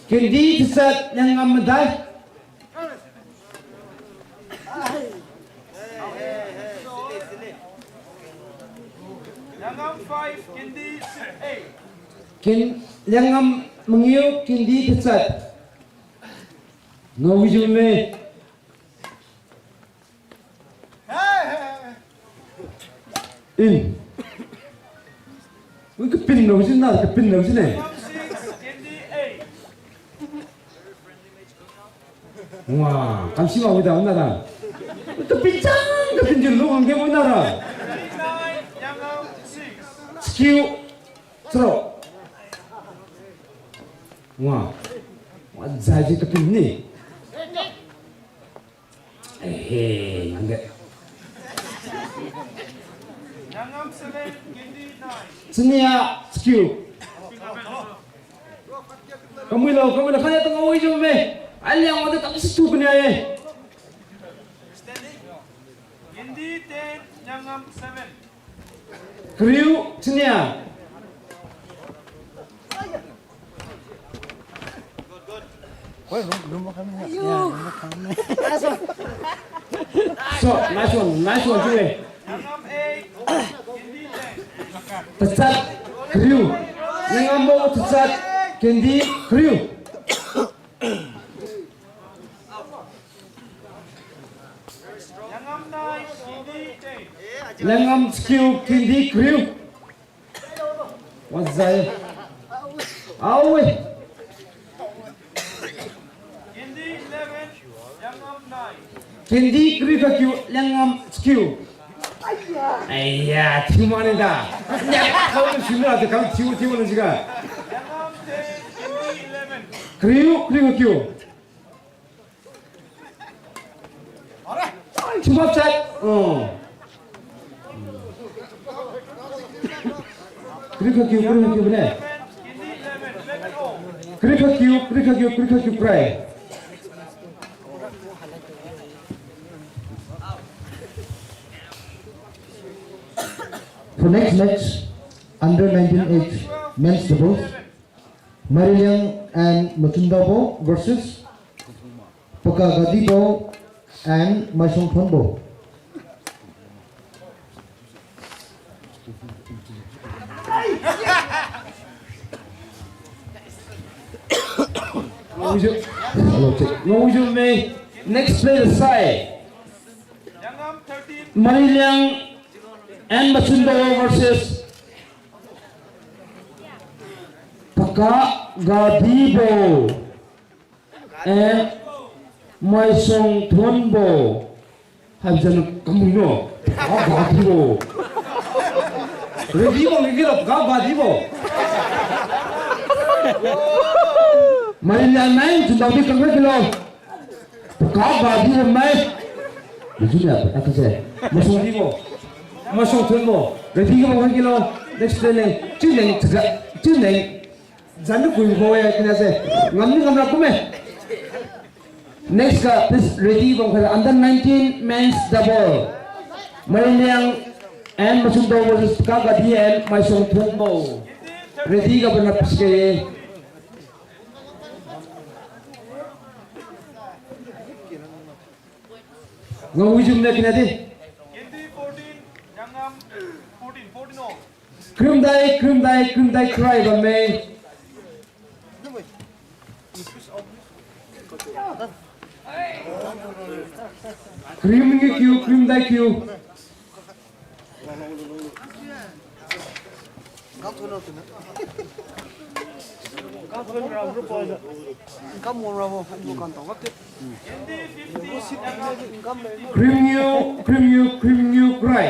Kendi tachat, Liangam madai. Liangam five, Kendi eight. Ken, Liangam mangiu, Kendi tachat. Ngaojiu me. In. Ui, kapin lo sina, kapin lo sine. Wa, kamsi ma wi da na da. Kapin chang, kapin jiu lo hangge wi na da. Skill. Charo. Wa. Wa, zai ji kapin ni. Eh, he, nangde. Chinia skill. Kamui lo, kamui lo, kaya tang oi jo me. Aliang wangde tam situ kania ye. Kariu, chinia. So, nice one, nice one, chiu-e. Tachat, kariu. Liangambo tachat, Kendi, kariu. Liangam skill, Kendi kariu. Wazai. Aoi. Kendi kariu kakiu, Liangam skill. Aiya, thiu mane da. Nya, kau tu thiu na, tu kau thiu, thiu na siga. Kariu, kariu kiu. Chumap chat. Oh. Kariu kiu, kariu kiu ne. Kariu kiu, kariu kiu, kariu kiu pray. For next match, under nineteen age men's doubles, Mariliang and Machundabo versus Pakagadibo and Maisongthonbo. Hello, check. Ngaowijiu mai. Next play the side. Mariliang and Machundabo versus Pakagadibo and Maisongthonbo. Haibo jeng kamui no. Pakagadibo. Ready bo, ready lo, Pakagadibo. Mariliang nai, Machundabo di kangkha kilo. Pakagadibo mai. Ready na, akase. Maisongthonbo. Maisongthonbo. Ready ga bang kilo. Next play leng. Chiu leng, chiu leng. Zan ni kui bo e, kina se. Ngam ni ngamra kume. Next ga, please, ready bam kha, under nineteen men's double. Mariliang and Machundabo versus Kagadi and Maisongthonbo. Ready ga bana piske. Ngaowijiu mai kina di. Krimdai, krimdai, krimdai cry bamme. Krim ngi kiu, krimdai kiu. Krim ngiu, krim ngiu, krim ngiu cry.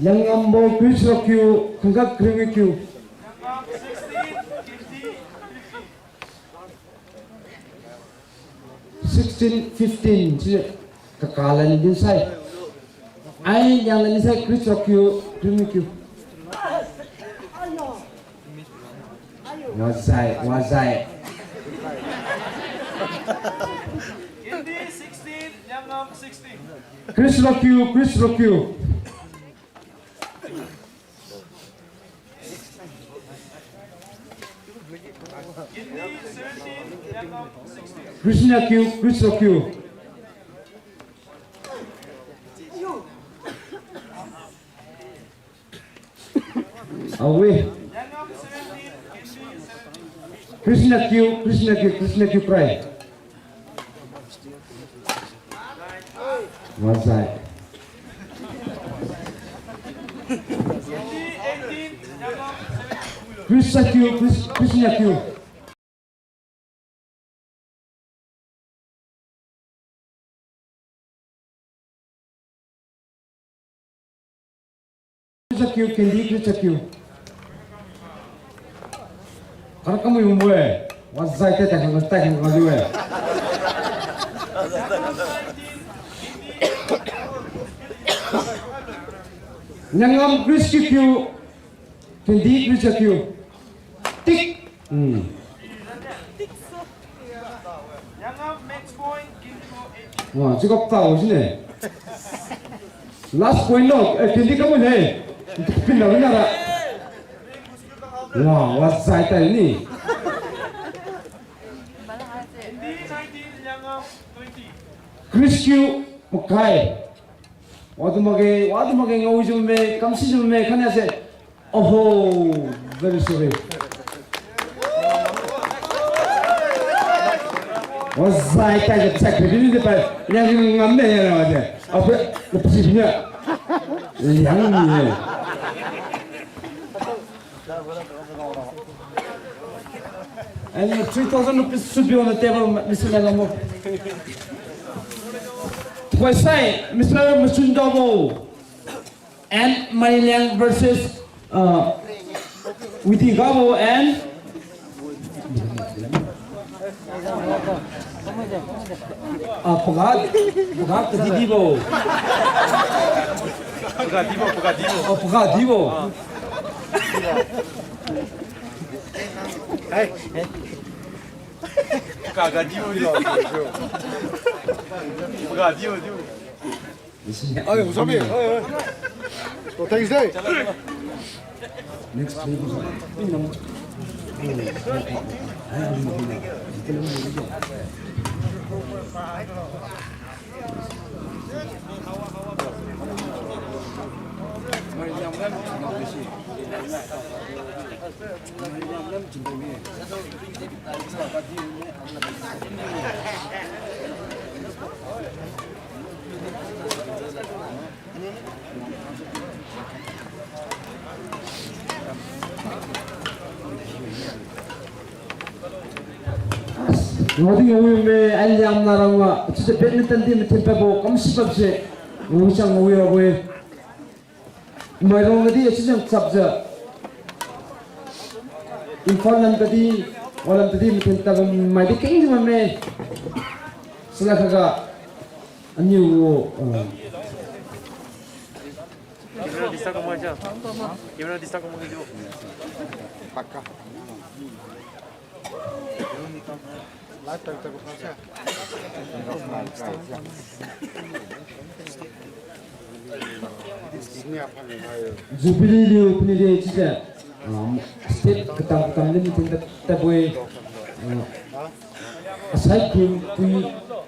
Liangngambo Chris Rokiu, khangkhat krim ngiu kiu. Sixteen fifteen, si kakalan din sai. Ai, yang lan din sai, Chris Rokiu, krim ngiu kiu. Wazai, wazai. Chris Rokiu, Chris Rokiu. Chris Rokiu, Chris Rokiu. Awe. Chris Rokiu, Chris Rokiu, Chris Rokiu cry. Wazai. Chris Rokiu, Chris, Chris Rokiu. Chris Rokiu, Kendi Chris Rokiu. Kar kamui umwe. Wazai te tai khang tai khang kaliu e. Nyangam Chris Rokiu. Kendi Chris Rokiu. Tik. Hmm. Wa, chikap tao sine. Last point lo, eh, Kendi kamu ne. Pin lo na ra. Wa, wazai tai ni. Chris Rokiu, makai. Wadu makge, wadu makge, ngaowijiu mai, kamsijiu mai, khania se. Oho, very sorry. Wazai tai ga chak kri ni de pa, yang ngam ne ya na de. Apa, na pasi punya. Yang ni. And three thousand rupees should be on the table, Mister Lelamo. Tuhoisai, Mister Machundabo. and Mailiang versus, uh, Witi Gabo and, uh, Paga, Paga Kadidibo. Paga Dibo, Paga Dibo. Oh, Paga Dibo. Hey. Paga Dibo, Dibo. Paga Dibo, Dibo. Oi, Usabi, oi, oi. Oh, thanks, day. Next. Ngodi ngawi me, aliam narang wa, chiujiu badminton di mathen pabo, kamsi pabse, ngawi chang ngawi ra we. Mairong di, chiujiu chapjiu. Imphal lam kadi, walam kadi mathen tabam mai di kengjiu bamme. Sila khaga, aniu, uh, Camera disturb kamu aja. Camera disturb kamu aja. Pakka. Jubilee liu puni de chiujiu, um, state katam katam lim tin ta, tabui, uh, asai kim pui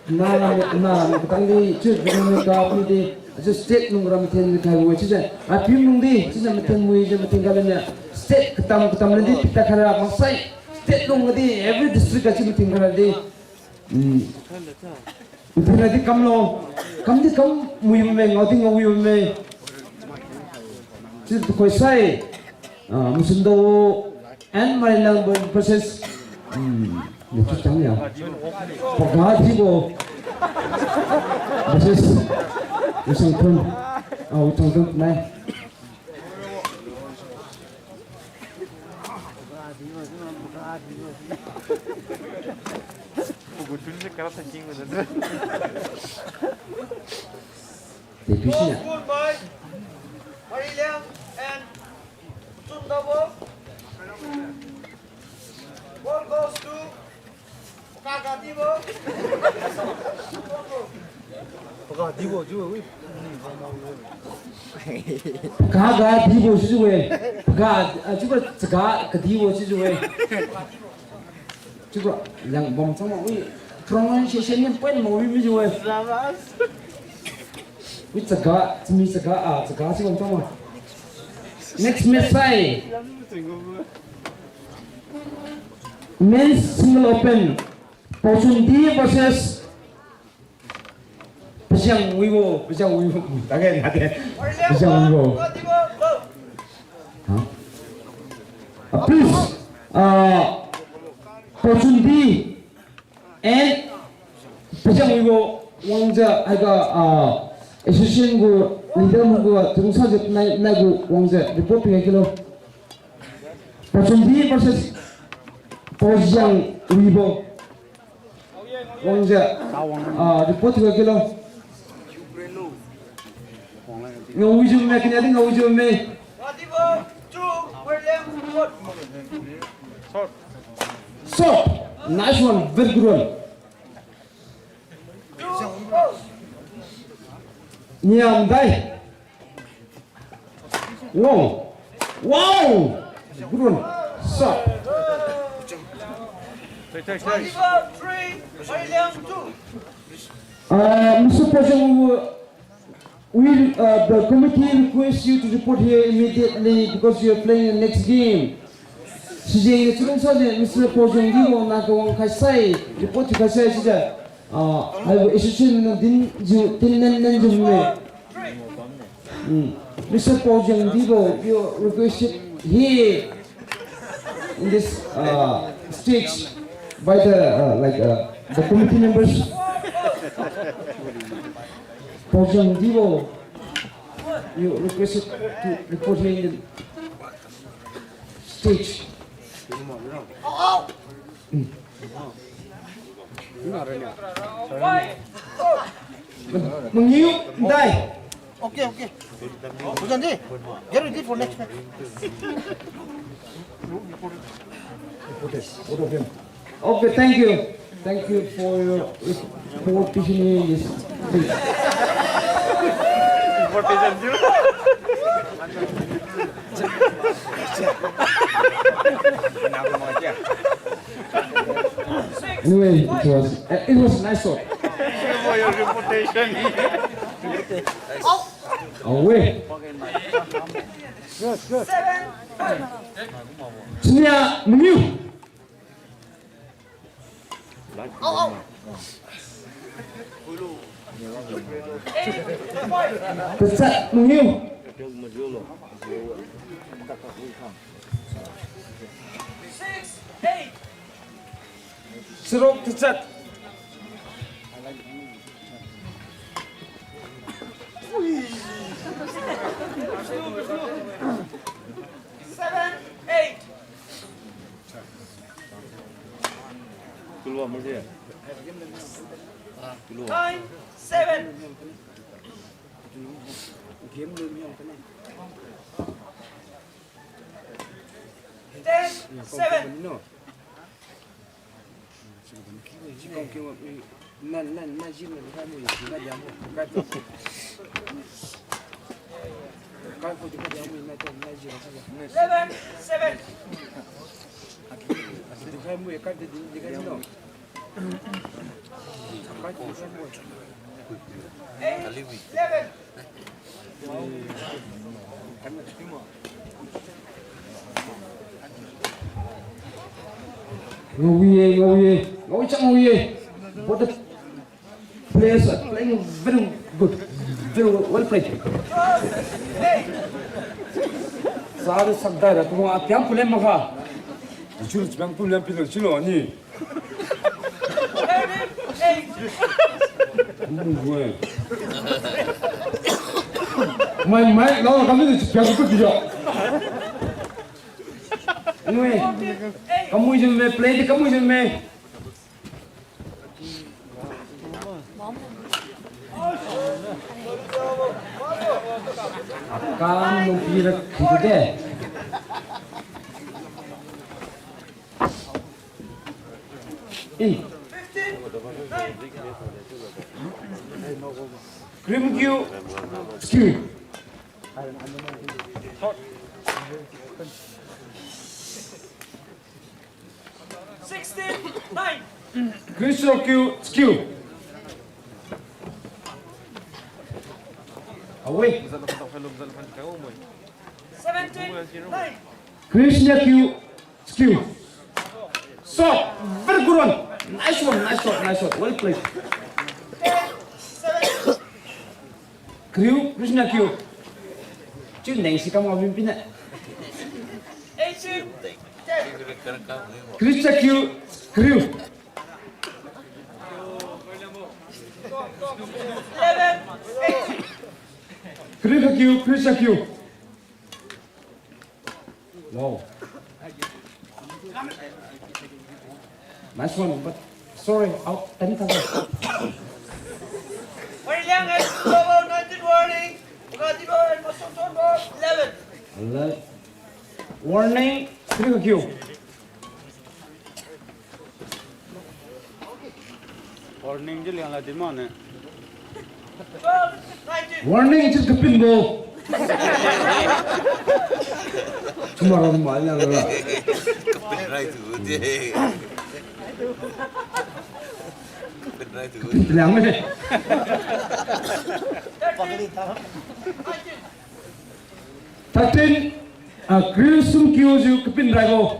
na lam, na lam katang di, chiu ram ka puni di, achiu state nung ram ten kai we chiujiu, apim nung di, chiujiu mathen mui, chiujiu mathen kala niu, state katam katam lam di, pita khara, maksai, state nung di, every district ga chiu mathen khara di. Hmm. Mathen ra di kamlo, kam di kam mui me, ngao di ngao wi me. Chiu tu koi sai, ah, Masundo, and Mailiang versus, hmm, ni tu chang ya. Paga Dibo versus Usangthun. Ah, Usangthun nai. Ball scored by Mailiang and Sundabo. Ball goes to Paga Dibo. Paga Dibo, Dibo, ui. Paga Dibo chiujiu we. Paga, ah, chiubo Chaga Kadibo chiujiu we. Chiubo yang bam chang ma wi. Pronunciation ni point ma wi mijiu we. Wi Chaga, chimi Chaga, ah, Chaga chiu bam chang ma. Next match sai. Men's single open. Paochun D versus Pajiang Wibo, Pajiang Wibo. Again, again. Pajiang Wibo. Huh? Uh, please, uh, Paochun D and Pajiang Wibo wangjiu haiga, uh, association gu leader magu tungsa jep nai, nai gu wangjiu report pikhai kilo. Paochun D versus Pajiang Wibo. Wangjiu, ah, report thiukhai kilo. Ngao wijiu me, kania di ngao wijiu me. Shot. Nice one, very good one. Niam dai. Wow! Wow! Good one. Shot. Uh, Mister Paochun, we, uh, the committee requests you to report here immediately because you are playing the next game. Sijeng ni chulung sa ni Mister Paochun di wang na ka wang khai sai, report thiukhai sai sijeng. Ah, haibo association na dinjiu, tin nen nenjiu me. Hmm. Mister Paochun Dibo, you requested here in this, uh, stage by the, uh, like, uh, the committee members. Paochun Dibo. You requested to report here in the stage. Mm. Mangiu, Ndai. Okay, okay. Ojan ji, get ready for next match. Both of them. Okay, thank you. Thank you for your reportation in this. Anyway, it was, uh, it was nice shot. For your reputation. Away. Chinia Mangiu. Tachat Mangiu. Charuk Tachat. Seven, eight. Nine, seven. Ten, seven. Eleven, seven. Eight, eleven. Ngaowiye, ngaowiye, ngaowi chang ngaowiye. Both the players are playing very good, very well played. Sari sakdai ra tu atiam pulem makha. Chulu chibang pulem pilo chilo ni. Mai, mai, lao kami tu chipiak tu dia. Anyway, kamui jin me, play di kamui jin me. Akam nung pi ra khitu de. In. Krim kiu. Skill. Sixteen, nine. Krim sio kiu, skill. Away. Seventeen, nine. Krim sinia kiu, skill. Shot. Very good one. Nice one, nice shot, nice shot. Well played. Ten, seven. Kriu, Krishna kiu. Chiu neng si kam ngam pina. Eighteen, ten. Krishna kiu, kriu. Eleven, eight. Kriu kiu, Krishna kiu. Wow. Nice one, but sorry, out, ten thousand. Warning, eh, Global nineteen warning. Bugatti boy, Muscle Tone boy, eleven. Ele-, warning, three kiu. Warning je liang la di mane. Warning je kapin bo. Chuma ram ma liang la. Kapin rai tu je. Kapin rai tu. Kapin liang me. Thirteen, ah, Kriu sum kiu jiu kapin rai bo.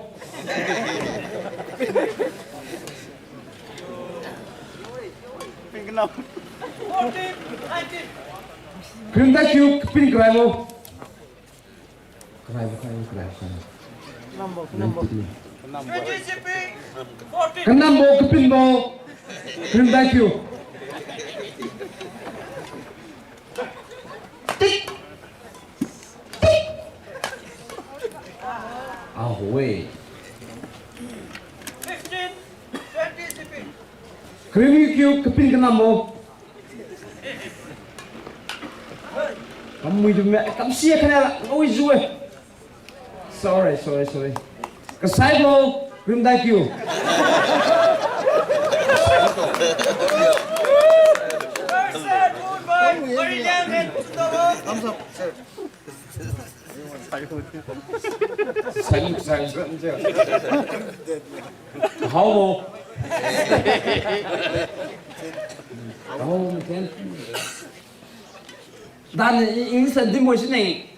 Kriu da kiu kapin karai bo. Karai bo, karai bo, karai bo, karai bo. Number, number. Kanambo kapin bo. Kriu da kiu. Tik. Fifteen, twenty C P. Kariu kiu kapin kanambo. Kamui dume, kamsi khana la, oi ju e. Sorry, sorry, sorry. Kasaibo, rimdai kiu. Thumbs up, sir. Sai, sai, sai. Hao bo. Hao, ken. Dan English la din moi sine.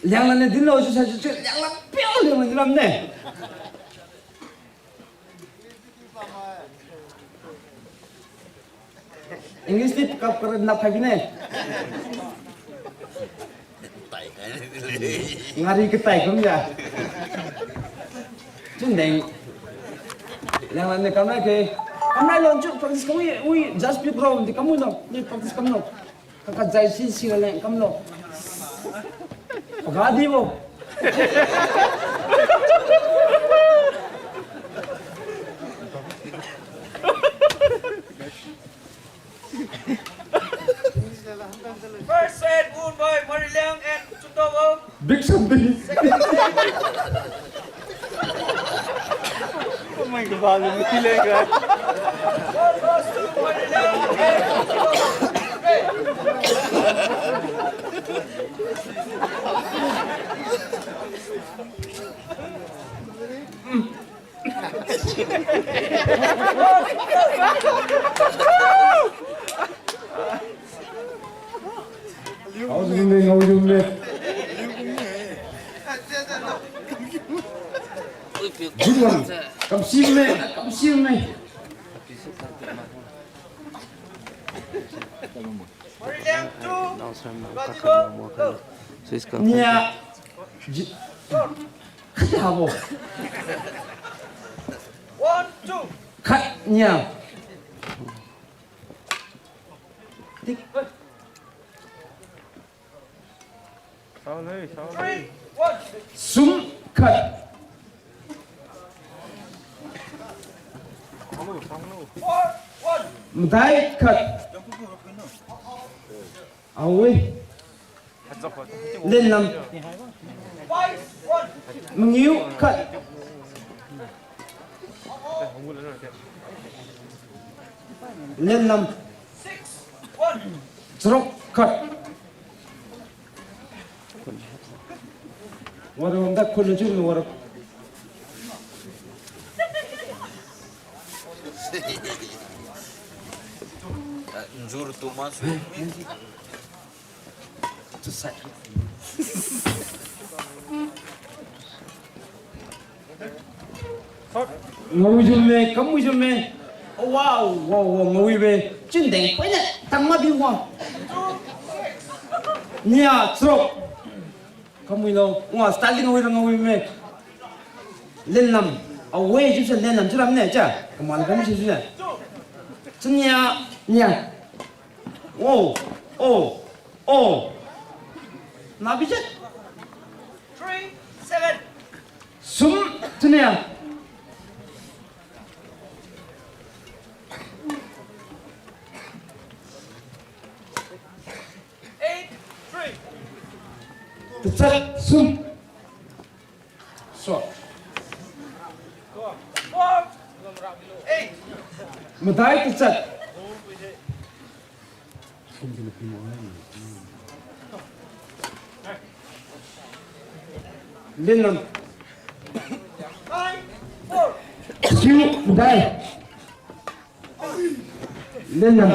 Liangla ne dinlo su sai su, Liangla piao Liangla dinlam ne. English di pakap kar nap khai bine. Ngari katai kum ya. Chundeng. Liangla ne kamrai ke. Kamrai lon chu practice kamui, ui, just be grow di kamui no. Ni practice kam no. Kakajai si si leng kamlo. Pagadi bo. First set won by Mariliang and Chuntobo. Big something. Oh my God, volume is killing, guys. Ngao jum me, ngao jum me. Jin lam, kamsi me, kamsi me. Nia. Ji-, khat habo. Khat nia. Tik. Sum khat. Madai khat. Awi. Lenlam. Mangiu khat. Lenlam. Charuk khat. Waro da khun ju waro. Njur tu mas. Ngawi jum me, kamwi jum me. Wow, wow, wow, ngawi be. Chindeng paine, tangma bi wa. Nia, charuk. Kamwi lo, wa, style ngawi ra ngawi me. Lenlam, awe, jum se lenlam, churam ne, cha. Kamal kam se, cha. Chunia, nia. Oh, oh, oh. Nabi chat. Three, seven. Sum, chunia. Eight, three. Tachat, sum. So. Madai tachat. Lenlam. Kiu madai. Lenlam.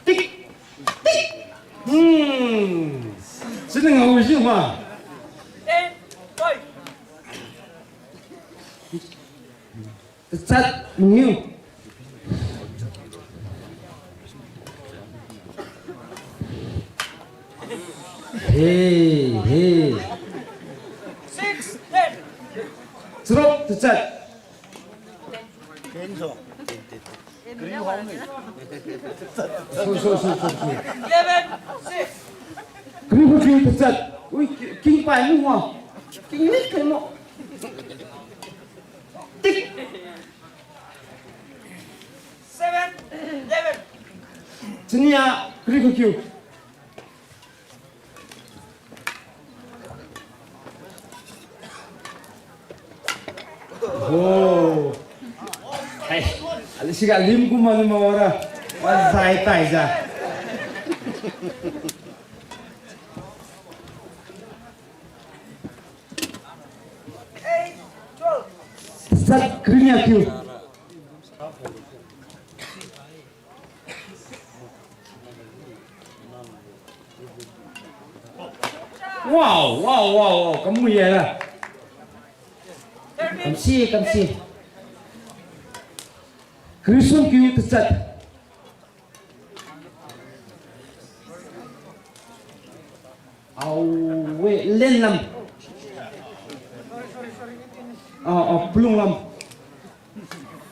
Tik. Tik. Hmm. Sini ngau si ma. Tachat mangiu. Hey, hey. Six, ten. Charuk tachat. Ten so. Ten, ten. Kariu hao ni. Sorry, sorry, sorry, sorry, sorry. Eleven six. Kariu khat kiu tachat. Ui, ki-, king pai mu wa. King ni kai mo. Tik. Seven eleven. Chinia, kariu khat kiu. Oh. Hey, ali siga lim kumma ni mawara. Wazai taijiu. Tachat, kariu nia kiu. Wow, wow, wow, wow. Kamui yara. Kamsi, kamsi. Kariu sum kiu tachat. Awe, lenlam. Ah, ah, palunglam.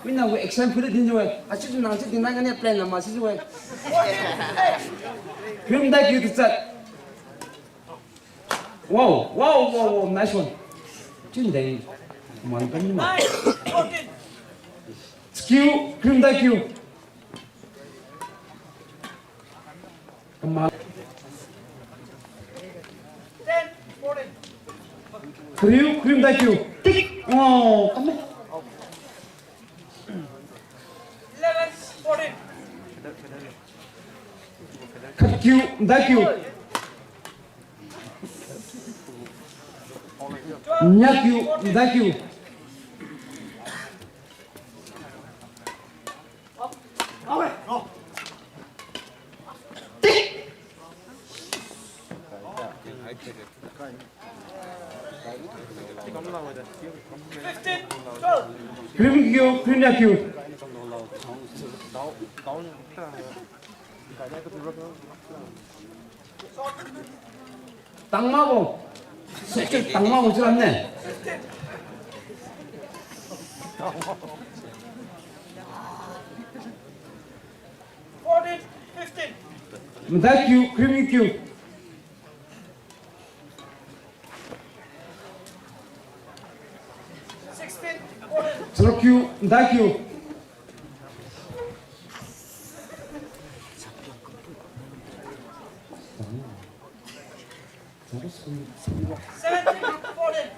Mina we exam phuilu dinjiu we. Asitu nang si dinna ngani plan lam asitu we. Kariu madai kiu tachat. Wow, wow, wow, wow, nice one. Chindeng. Man kan ni ma. Kiu, kariu madai kiu. Kamal. Kariu, kariu madai kiu. Tik. Oh, come on. Khat kiu, madai kiu. Nia kiu, madai kiu. Tik. Kariu kiu, kariu nia kiu. Tangma bo. Tangma bo chiu lam ne. Madai kiu, kariu kiu. Charuk kiu, madai kiu. Seventeen fourteen.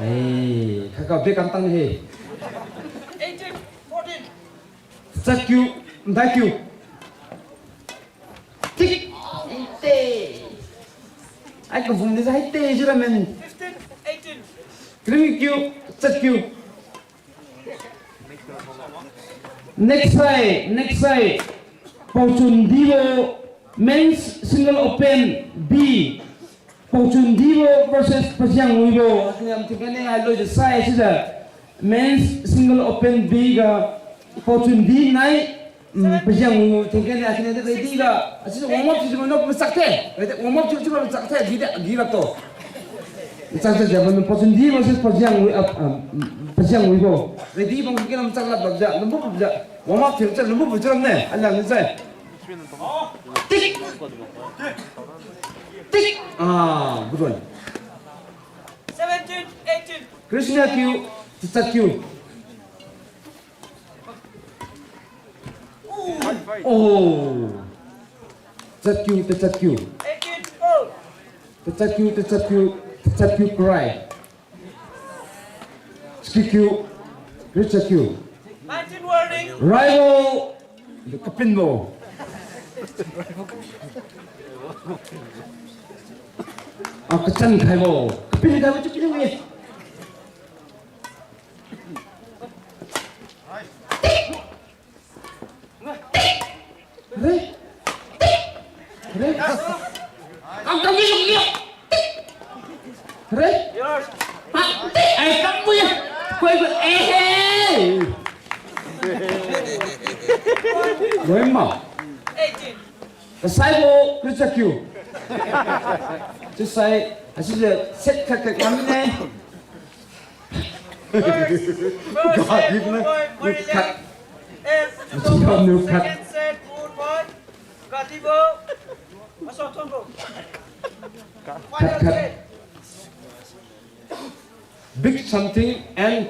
Ai, kaka be kamtang he. Eighteen fourteen. Tachat kiu, madai kiu. Tik. Haite. Ai, kabum di haite jira men. Fifteen eighteen. Kariu kiu, tachat kiu. Next sai, next sai. Paochundibo Men's Single Open B. Paochundibo versus Paziangwibo. Aniam tingkane hai loi de sai sijiu. Men's Single Open B ga Paochundi nai, mm, Paziangwibo tingkane akine de ready ga. Asijiu warm up chiujiu manok machak the. Ready, warm up chiujiu machak the. Gi de, gi lak to. Machak jiu jiu manok Paochundi versus Paziangwi, ah, ah, mm, Paziangwibo. Ready bang kina machak lak lak jiu, lambu bu jiu. Warm up chiujiu lambu bu jiu ram ne. Alang ni sai. Tik. Tik. Ah, good one. Seventeen eighteen. Kariu nia kiu, tachat kiu. Oh. Tachat kiu, tachat kiu. Eighteen all. Tachat kiu, tachat kiu, tachat kiu, karai. Skikiu, richakiu. Nineteen warning. Raibo, kapinbo. Ah, kachan khaibo. Kapin khaibo, chiu pin wi. Re? Re? Kam kam ni luk ni. Re? Ha? Ai, kam bui. Koi koi, eh, eh. Loi ma. Kasaibo, richakiu. Chiusai, asijiu set khat khat kam ne. First, first set, good boy, Marilyn. Khat. Eh, Machiu Bamniu khat. Second set, good boy. Katibo. Masothonbo. Khat, khat. Big something and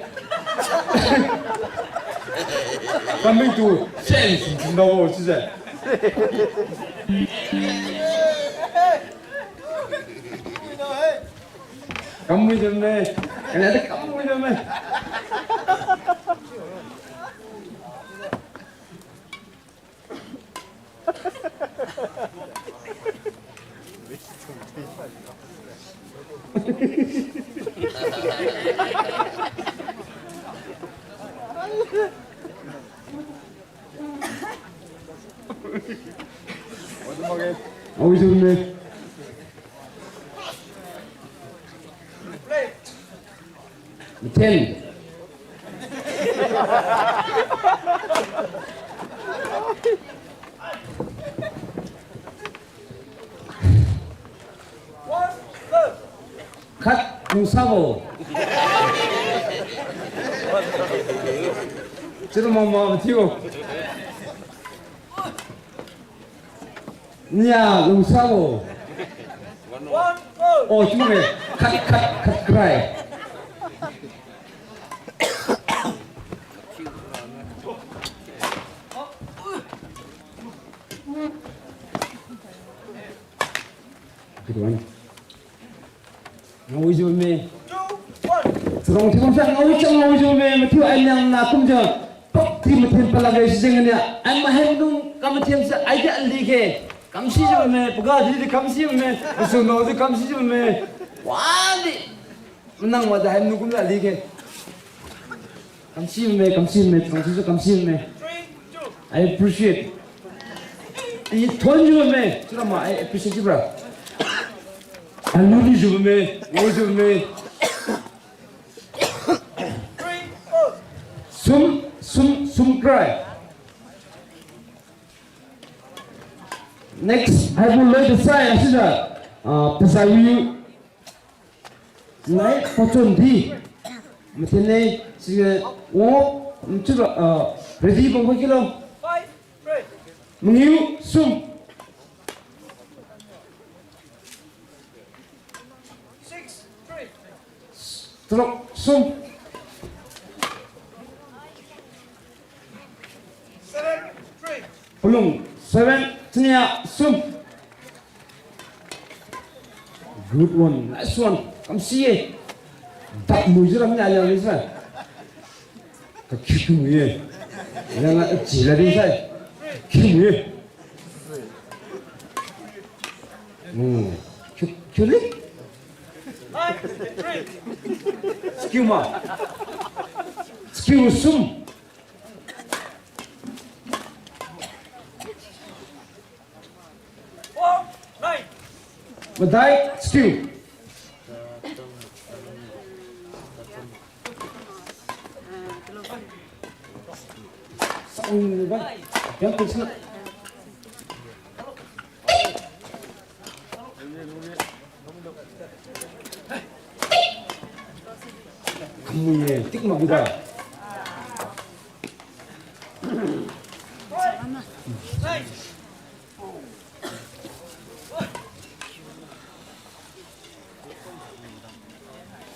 coming to sense. No, sise. Kamui jam me. Kena de kamui jam me. Awi jam me. Mathen. Khat lungsabo. Chiura mama mathiu. Nia lungsabo. Oh, chiu-e. Khat, khat, khat krai. Good one. Ngaojiu me. Charong thiu bamsa ngaocham ngaojiu me, mathiu ai niang na kumjiu. Pak ti mathen palak-e sijeng nia. Ai mahen dung kamathen se ai di ali khe. Kamsijiu me, paga di di kamsi me. Pasu nao di kamsijiu me. Wa di. Manang wa di hai manu kumjiu ali khe. Kamsi me, kamsi me, charong thiujiu kamsi me. I appreciate. I thonjiu me, chiura ma, I appreciate chiubra. Alu nijiu me, ngaojiu me. Sum, sum, sum krai. Next, haibo loi dasai, asijiu, ah, Pazaiwi. Nai, pachon di. Mathen ne, si, o, mchiura, ah, ready bam kilo. Mangiu, sum. Six, three. Taruk, sum. Seven, three. Palung, seven, chinia, sum. Good one, nice one. Kamsi-e. Dak muijiu ram nia liang ni sa. Kakhiu-e. Langa chi la di sai. Khiu-e. Hmm. Khiu, khiu li. Skiu ma. Skiu sum. Madai, skiu. Saung ni ba. Yang tu sini. Kamui-e, tik mak bida.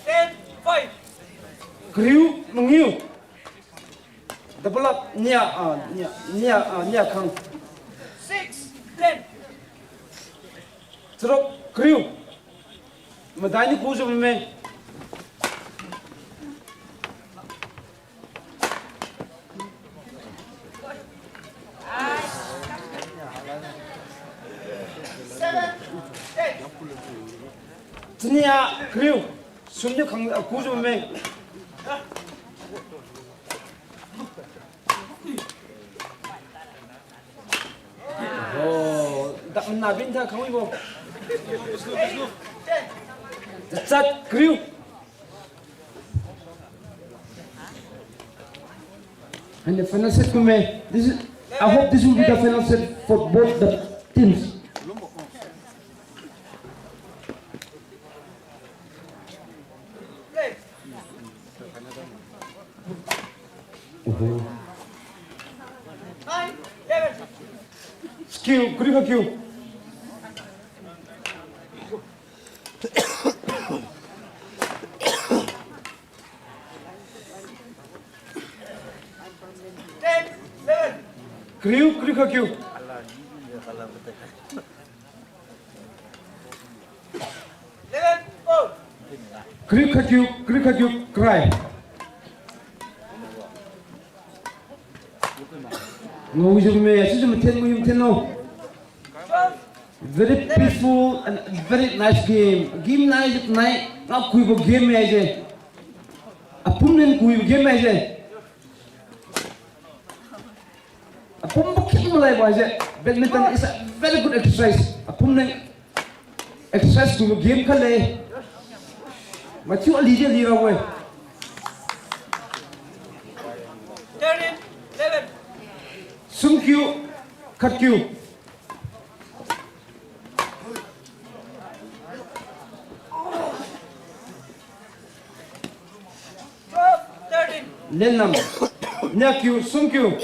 Ten, five. Kariu, mangiu. Double up, nia, ah, nia, nia, ah, nia khang. Six, ten. Charuk, kariu. Madai ni kujiu me. Chinia kariu, sumniu khang, ah, kujiu me. Oh, dak na bin tha khang wi bo. Chat kariu. And the final set kumme. This is, I hope this will be the final set for both the teams. Kiu, kariu khat kiu. Kariu, kariu khat kiu. Kariu khat kiu, kariu khat kiu, karai. Ngaojiu me, sijiu mathen, ngaojiu mathen no. Very peaceful and very nice game. Game nai, nai, ngak kuibo game me haise. Apum nen kuibo game me haise. Apum bo khim malaibo haise. Badminton is a very good exercise. Apum nen exercise kuibo game khat le. Mathiu ali di ali rabo-e. Sum kiu, khat kiu. Lenlam. Nia kiu, sum kiu.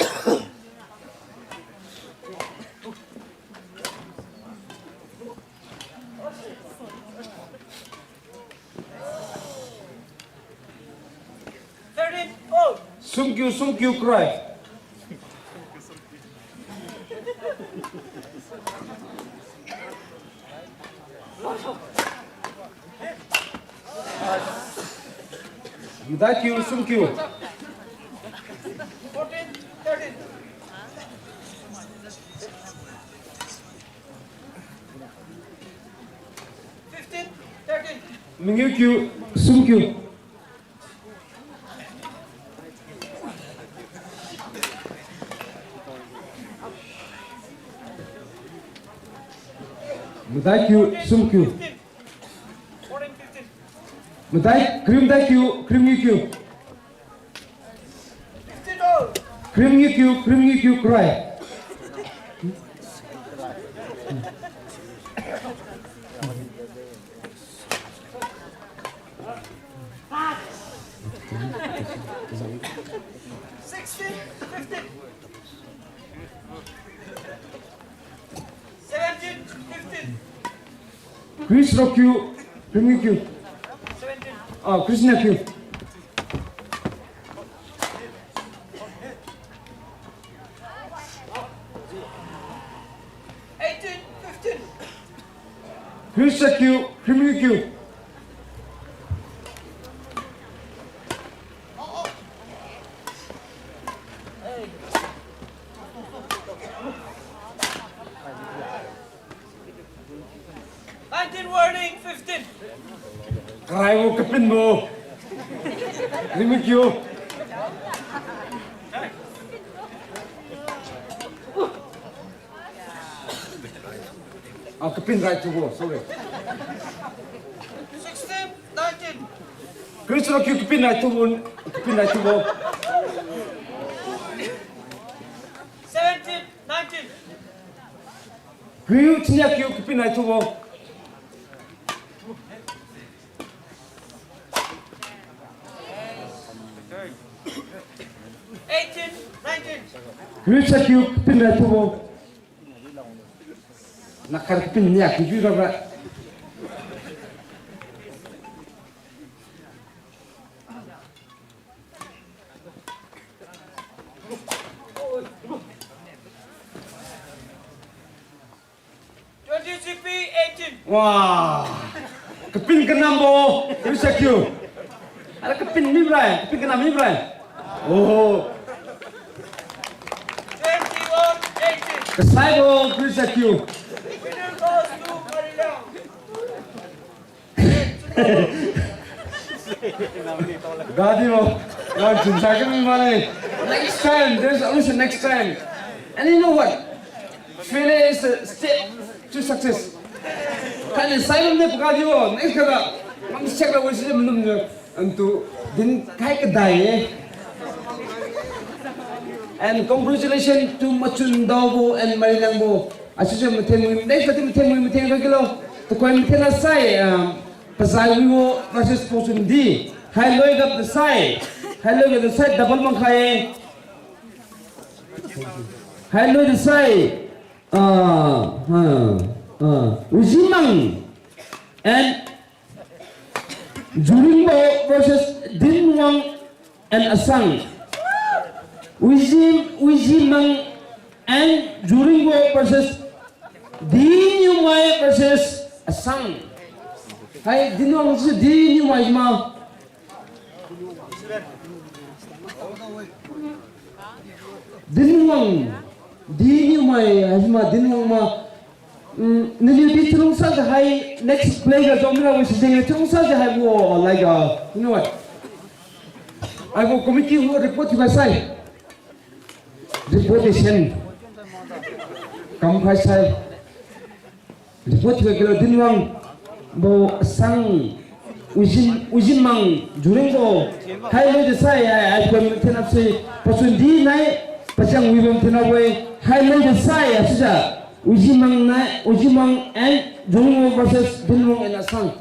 Sum kiu, sum kiu, karai. Madai kiu, sum kiu. Mangiu kiu, sum kiu. Madai kiu, sum kiu. Madai, krim dai kiu, krim ngi kiu. Krim ngi kiu, krim ngi kiu, karai. Chris rok kiu, krim ngi kiu. Ah, Chris nia kiu. Chris nia kiu, krim ngi kiu. Karai bo kapin bo. Krim ngi kiu. Ah, kapin rai thubo, sorry. Chris rok kiu kapin rai thubo, kapin rai thubo. Krim chinia kiu kapin rai thubo. Krim sa kiu kapin rai thubo. Nakhar kapin nia kiu jiu rara. Wa. Kapin kanambo, krim sa kiu. Ara kapin mi brai, kapin kanam mi brai. Oh. Kasaibo, krim sa kiu. Gadi mo, gadi chun sa kami mane. Next time, there's always a next time. And you know what? Failure is a step to success. Kani sai bamne pagadi mo, next kada. Mam siak la wasi manum ne. Antu din kai kadai e. And congratulations to Machun Daobo and Marilangbo. Asise mathen mui, next kati mathen mui, mathen kakilo. Tukoi mathen asai, ah, Pazai Wiwo versus Pochun di. Hailoi gap dasai. Hailoi gap dasai double mangkhai. Hailoi dasai. Ah, ah, ah. Wijimang and Juringbo versus Dinwang and Asang. Wiji, Wijimang and Juringbo versus Diniumai versus Asang. Hai, Dinwang si Diniumai ma. Dinwang, Diniumai, hai ma, Dinwang ma. Mm, naliu di chalungsa jiu hai next play ga zomra wi sijeng chalungsa jiu haibo, like, uh, you know what? Haibo committee gu report thiukhai sai. Report di sen. Kamkhai sai. Report thiukhai kilo Dinwang bo Asang Wijin, Wijimang Juringbo. Hai loi de sai, hai, hai kon thenap si. Pasun di nai, pachang wi bam thenap wi. Hai loi de sai, asijiu. Wijimang nai, Wijimang and Juringbo versus Dinwang and Asang.